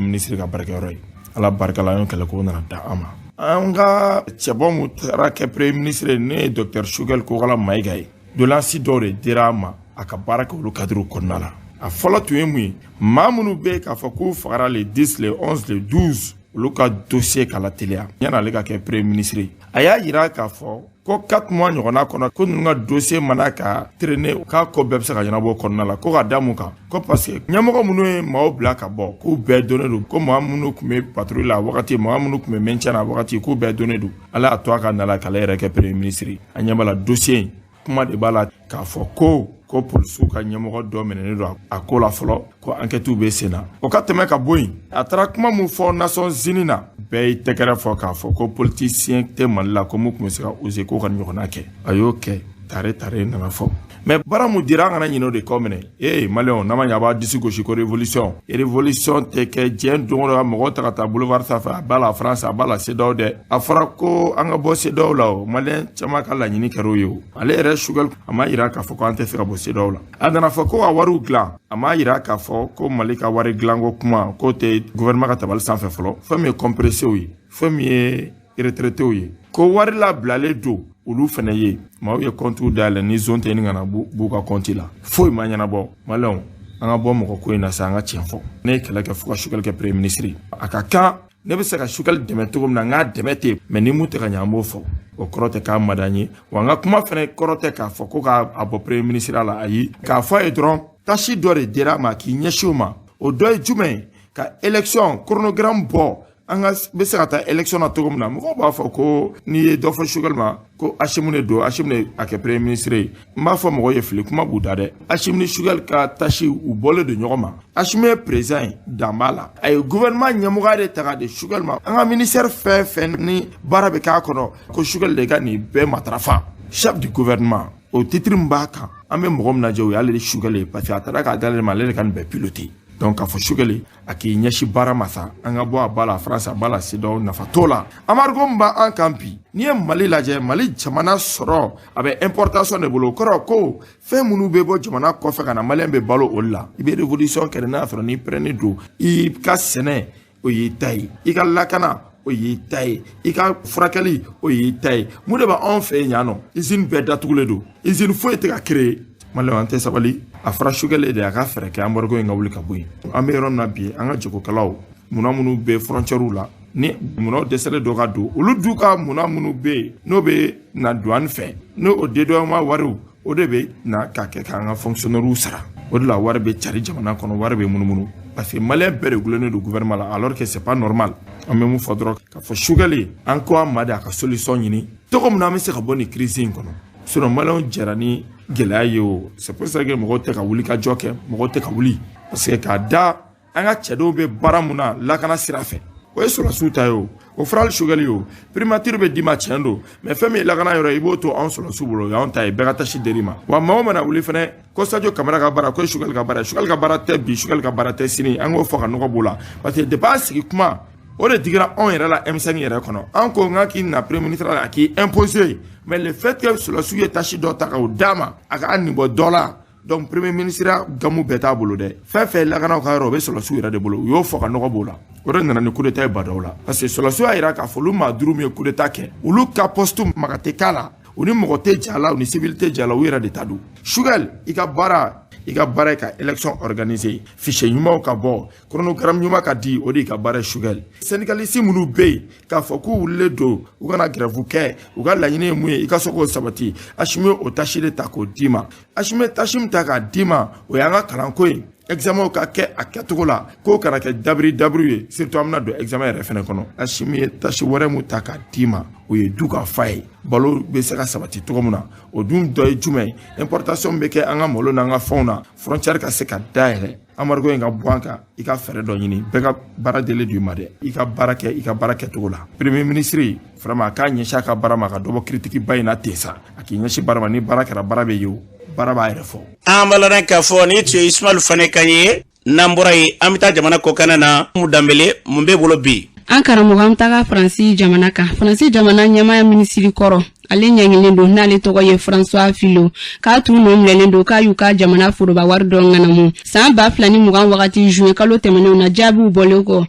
ministre ka baarakɛyɔrɔ ye. Ala barika la, an y'o kɛlɛ k'o nana da an ma. An ka cɛbɔ mun taara kɛ premier ministre ye, ne ye docteur Choguel Kokalla Maïga ye, doléance dɔw de dira a ma, a ka baara kɛ olu cadre kɔnɔna la. A fɔlɔ tun ye mun ye? Maa minnu bɛ yen k'a fɔ k'u fagara le 10, le 11, le 12, olu ka dossier ka lateliya yan'ale ka kɛ premier ministre ye. A y'a yira k'a fɔ ko 4 mois ɲɔgɔnna kɔnɔ, ko ninnu ka dossier mana ka traîner, k'a ko bɛɛ bɛ se ka ɲɛnabɔ kɔnɔna la. Ko ka da mun kan? Ko parce que ɲɛmɔgɔ minnu ye maaw bila ka bɔ, k'u bɛɛ donnen don, ko maa minnu tun bɛ patrouille la wagati, maa minnu tun bɛ maintien na wagati, k'u bɛɛ donnen don. Ala y'a to a ka na la k'ale yɛrɛ kɛ premier ministre ye. An ɲɛ b'a la, dossier in kuma de b'a la k'a fɔ ko polisiw ka ɲɛmɔgɔ dɔ minɛnen don a ko la fɔlɔ, ko enquête bɛ sen na. O ka tɛmɛ ka bɔ yen, a taara kuma mun fɔ Nations Unies na, bɛɛ ye tɛgɛrɛ fɔ k'a fɔ ko politicien tɛ Mali la ko mun tun bɛ se ka oser k'o ka ɲɔgɔnna kɛ. A y'o kɛ tare tare nana fɔ. Mais baara mun dira, an kana ɲinɛ o de kɔ minɛ. Ee maliyɛnw, n'a ma ɲɛ a b'a disi gosi ko révolution, révolution tɛ kɛ diɲɛ don o don ka mɔgɔw ta ka taa boulevard sanfɛ. A b'a la France, a b'a la CEDEAO dɛ. A fɔra ko an ka bɔ CEDEAO la, o maliyɛn caman ka laɲini kɛra o ye. O ale yɛrɛ Choguel, a m'a yira k'a fɔ ko an tɛ se ka bɔ CEDEAO la. A nana fɔ ko ka wariw dilan, a m'a yira k'a fɔ ko Mali ka wari dilanko kuma k'o tɛ gouvernement ka tabali sanfɛ fɔlɔ. Fɛn min ye compressé ye, fɛn min ye retraitéw ye, ko wari labilalen don olu fɛnɛ ye. Maaw ye compte dayɛlɛ ni zone tɛ ɲini ka na b'u ka compte la, foyi ma ɲɛnabɔ. Maliyɛnw, an ka bɔ mɔgɔ ko in na sa, an ka tiɲɛ fɔ. Ne ye kɛlɛ kɛ fo ka Choguel kɛ premier ministre. A ka kan ne bɛ se ka Choguel dɛmɛ cogo min na, n k'a dɛmɛ ten. Mais ni mun tɛ ka ɲɛ, an b'o fɔ. O kɔrɔ tɛ k'a man d'an ye wa. N ka kuma fɛnɛ kɔrɔ tɛ k'a fɔ ko k'a bɔ premier ministre la. Ayi, k'a fɔ a ye dɔrɔn, tâche dɔ de dira a ma k'i ɲɛsin o ma. O dɔ ye jumɛn ye? Ka élection chronogramme bɔ, an ka bɛ se ka taa élection na cogo min na. Mɔgɔw b'a fɔ ko n'i ye dɔ fɔ Choguel ma, ko Assimi de don, Assimi de a kɛ premier ministre ye. N b'a fɔ mɔgɔw ye, fili kuma b'u da dɛ. Assimi ni Choguel ka tâche, u bɔlen don ɲɔgɔn ma. Assimi ye président ye, dan b'a la. A ye gouvernement ɲɛmɔgɔya de ta k'a di Choguel ma. An ka ministère fɛn fɛn ni baara bɛ k'a kɔnɔ, ko Choguel de ka nin bɛɛ matarafa. Chef du gouvernement, o titre min b'a kan, an bɛ mɔgɔ min lajɛ, o y'ale de Choguel ye, parce que a taara k'a d'ale ma, ale de ka nin bɛɛ piloter. Donc k'a fɔ Choguel a k'i ɲɛsin baara ma sa, an ka bɔ a ba la France, a ba la CEDEAO, nafa t'o la. Embargo min b'an kan bi, n'i ye Mali lajɛ, Mali jamana sɔrɔ a bɛ importation de bolo. O kɔrɔ ko fɛn minnu bɛ bɔ jamana kɔfɛ ka na, maliyɛn bɛ balo olu la. I bɛ révolution kɛ n'a sɔrɔ n'i pɛrɛnnen don, i ka sɛnɛ, o y'i ta ye, i ka lakana, o y'i ta ye, i ka furakɛli, o y'i ta ye. Mun de b'anw fɛ yen yan nɔ? Usine bɛɛ datugulen don, usine foyi tɛ ka créer. Maliyɛnw, an tɛ sabali. A fɔra Choguel de a ka fɛɛrɛ kɛ embargo in ka wuli ka bɔ yen. An bɛ yɔrɔ min na bi, an ka jagokɛlaw, munna minnu bɛ frontière la, ni munnaw dɛsɛlen dɔ ka don, olu du ka munna minnu bɛ yen n'o bɛ na douane fɛ, n'o o dédouanement wariw, o de bɛ na ka kɛ k'an ka fonctionnaires sara. O de la wari bɛ cari jamana kɔnɔ, wari bɛ munumunu, parce que maliyɛn bɛɛ de gulonnen don gouvernement la, alors que c'est pas normal. An bɛ mun fɔ dɔrɔn? K'a fɔ Choguel, an ko a ma de a ka solution ɲini cogo min na an bɛ se ka bɔ nin crise in kɔnɔ. Sinon maliyɛnw jɛra ni gɛlɛya ye. O c'est pour ça que mɔgɔw tɛ ka wuli ka jɔ kɛ, mɔgɔw tɛ ka wuli, parce que k'a da an ka cɛdenw bɛ baara mun na lakana sira fɛ, o ye sɔrɔsiw ta ye. O o fɔra hali Choguel ye, o primature bɛ d'i ma, tiɲɛ don, mais fɛn min ye lakana yɔrɔ ye, i b'o to anw sɔrɔsiw bolo, o y'anw ta ye. Bɛɛ ka tâche dir'i ma wa. Maa o mana wuli fɛnɛ ko Sadio Camara ka baara, ko ye Choguel ka baara ye, Choguel ka baara tɛ bi, Choguel ka baara tɛ sini. An k'o fɔ ka nɔgɔ b'o la, parce que depuis an sigi kuma, o de digira anw yɛrɛ la M5 yɛrɛ kɔnɔ. An ko n k'a k'i na premier ministre la, a k'i imposer. Mais le fait que sɔrɔsiw ye tâche dɔ ta k'o d'a ma, a k'a nin bɔ dɔ la. Donc premier ministre gamu bɛɛ t'a bolo dɛ. Fɛn fɛn lakanaw ka yɔrɔ, o bɛ sɔrɔsiw yɛrɛ de bolo. U y'o fɔ ka nɔgɔ b'o la. O de nana ni coup d'état ye Bah N'Daw la, parce que sɔrɔsiw y'a jira k'a fɔ olu maa 5 min ye coup d'état kɛ, olu ka poste maga tɛ k'a la, u ni mɔgɔ tɛ ja la, u ni civil tɛ ja la, u yɛrɛ de ta don. Choguel, i ka baara ye ka élection organiser, fichier ɲumanw ka bɔ, chronogramme ɲuman ka di, o de y'i ka baara ye, Choguel. Syndicaliste minnu bɛ yen k'a fɔ k'u wulilen don, u kana grève kɛ, u ka laɲini ye mun ye, i ka se k'o sabati. Assimi o tâche de ta k'o d'i ma. Assimi tâche min ta k'a d'i ma, o y'an ka kalanko ye. Examen ka kɛ a kɛcogo la, k'o kana kɛ dabiri dabiri ye, surtout an bɛna don examen yɛrɛ fɛnɛ kɔnɔ. Assimi ye tâche wɛrɛ mun ta k'a d'i ma, o ye du ka fa ye, balo bɛ se ka sabati cogo min na. O dun dɔ ye jumɛn ye? Importation bɛ kɛ an ka malo n'an ka fɛnw na, frontière ka se ka dayɛlɛ, embargo in ka bɔ an kan. I ka fɛɛrɛ dɔ ɲini. Bɛɛ ka baara delen don i ma dɛ, i ka baara kɛ i ka baara kɛcogo la. Premier ministre, vraiment, a k'a ɲɛsin a ka baara ma, ka dɔ bɔ critique ba in na ten sa. A k'i ɲɛsin baara ma. Ni baara kɛra, baara bɛ ye, o baara b'a yɛrɛ fɔ. An b'a ladɔn k'a fɔ ni tun ye Ismail Fane kan ye. N'an bɔra yen, an bɛ taa jamana kɔkanna na. Mu Danbele, mun b'e bolo bi? An karamɔgɔ, an taga Faransi jamana kan. Faransi jamana ɲɛmaya minisiri kɔrɔ, ale ɲɛɲinilen don, n'ale tɔgɔ ye François Fillon, k'a tun nɔ minɛlen don k'a y'u ka jamana foroba wari dɔ ŋanamu san 2020 wagati juin kalo tɛmɛnenw na. Jaabiw bɔlen kɔ,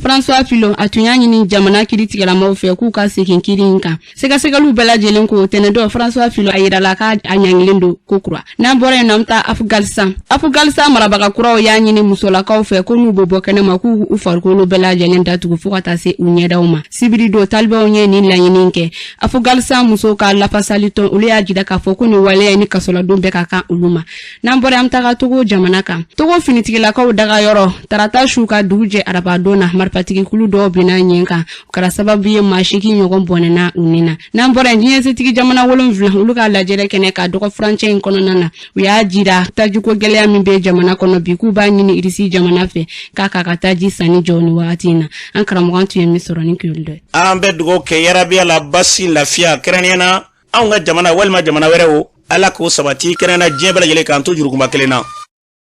François Fillon, a tun y'a ɲini jamana kiiritigɛlamaw fɛ k'u ka segin kiiri in kan. Sɛgɛsɛgɛliw bɛɛ lajɛlen ko tɛnɛdɔ, François Fillon a yirala k'a a ɲangilen don ko kura. N'an bɔra yen nɔ, an bɛ taa Afghanistan. Afghanistan marabaga kuraw y'a ɲini musolakaw fɛ ko n'u bɛ bɔ kɛnɛma, k'u u farikolo bɛɛ lajɛlen datugu fɔɔ ka taa se u ɲɛdaw ma. Sibiri don, talibanw ye nin laɲini kɛ. Afghanistan musow ka lafasali tɔn, olu y'a jira k'a fɔ ko nin waleya ni kasoladon bɛɛ ka kan olu ma. N'an bɔra, an bɛ taga Togo jamana kan. Togo finitigilakaw dagayɔrɔ, tarata su ka dugu jɛ arabadon na, marifatigikulu dɔw binna ɲɛ kan. O kɛra sababu ye maa 8 ɲɔgɔn bɔnɛna u ni na. N'an bɔra yen, diɲɛ setigi jamana 7, olu ka lajɛrɛ kɛnɛ ka dɔgɔ furancɛ in kɔnɔna na, u y'a jira tajiko gɛlɛya min bɛ jamana kɔnɔ bi, k'u b'a ɲini Irisi jamana fɛ k'a k'a ka taji sanni jɔ ni wagati in na. An karamɔgɔ, tun ye min sɔrɔ ni kuli dɔ ye. An bɛ dugawu kɛ yarabiya la, basi lafiya kɛrɛnkɛrɛnnenya na anw ka jamana walima jamana wɛrɛw, Ala k'o sabati kɛrɛnkɛrɛnnenya diɲɛ bɛɛ lajɛlen k'an to jurukunba kelen na.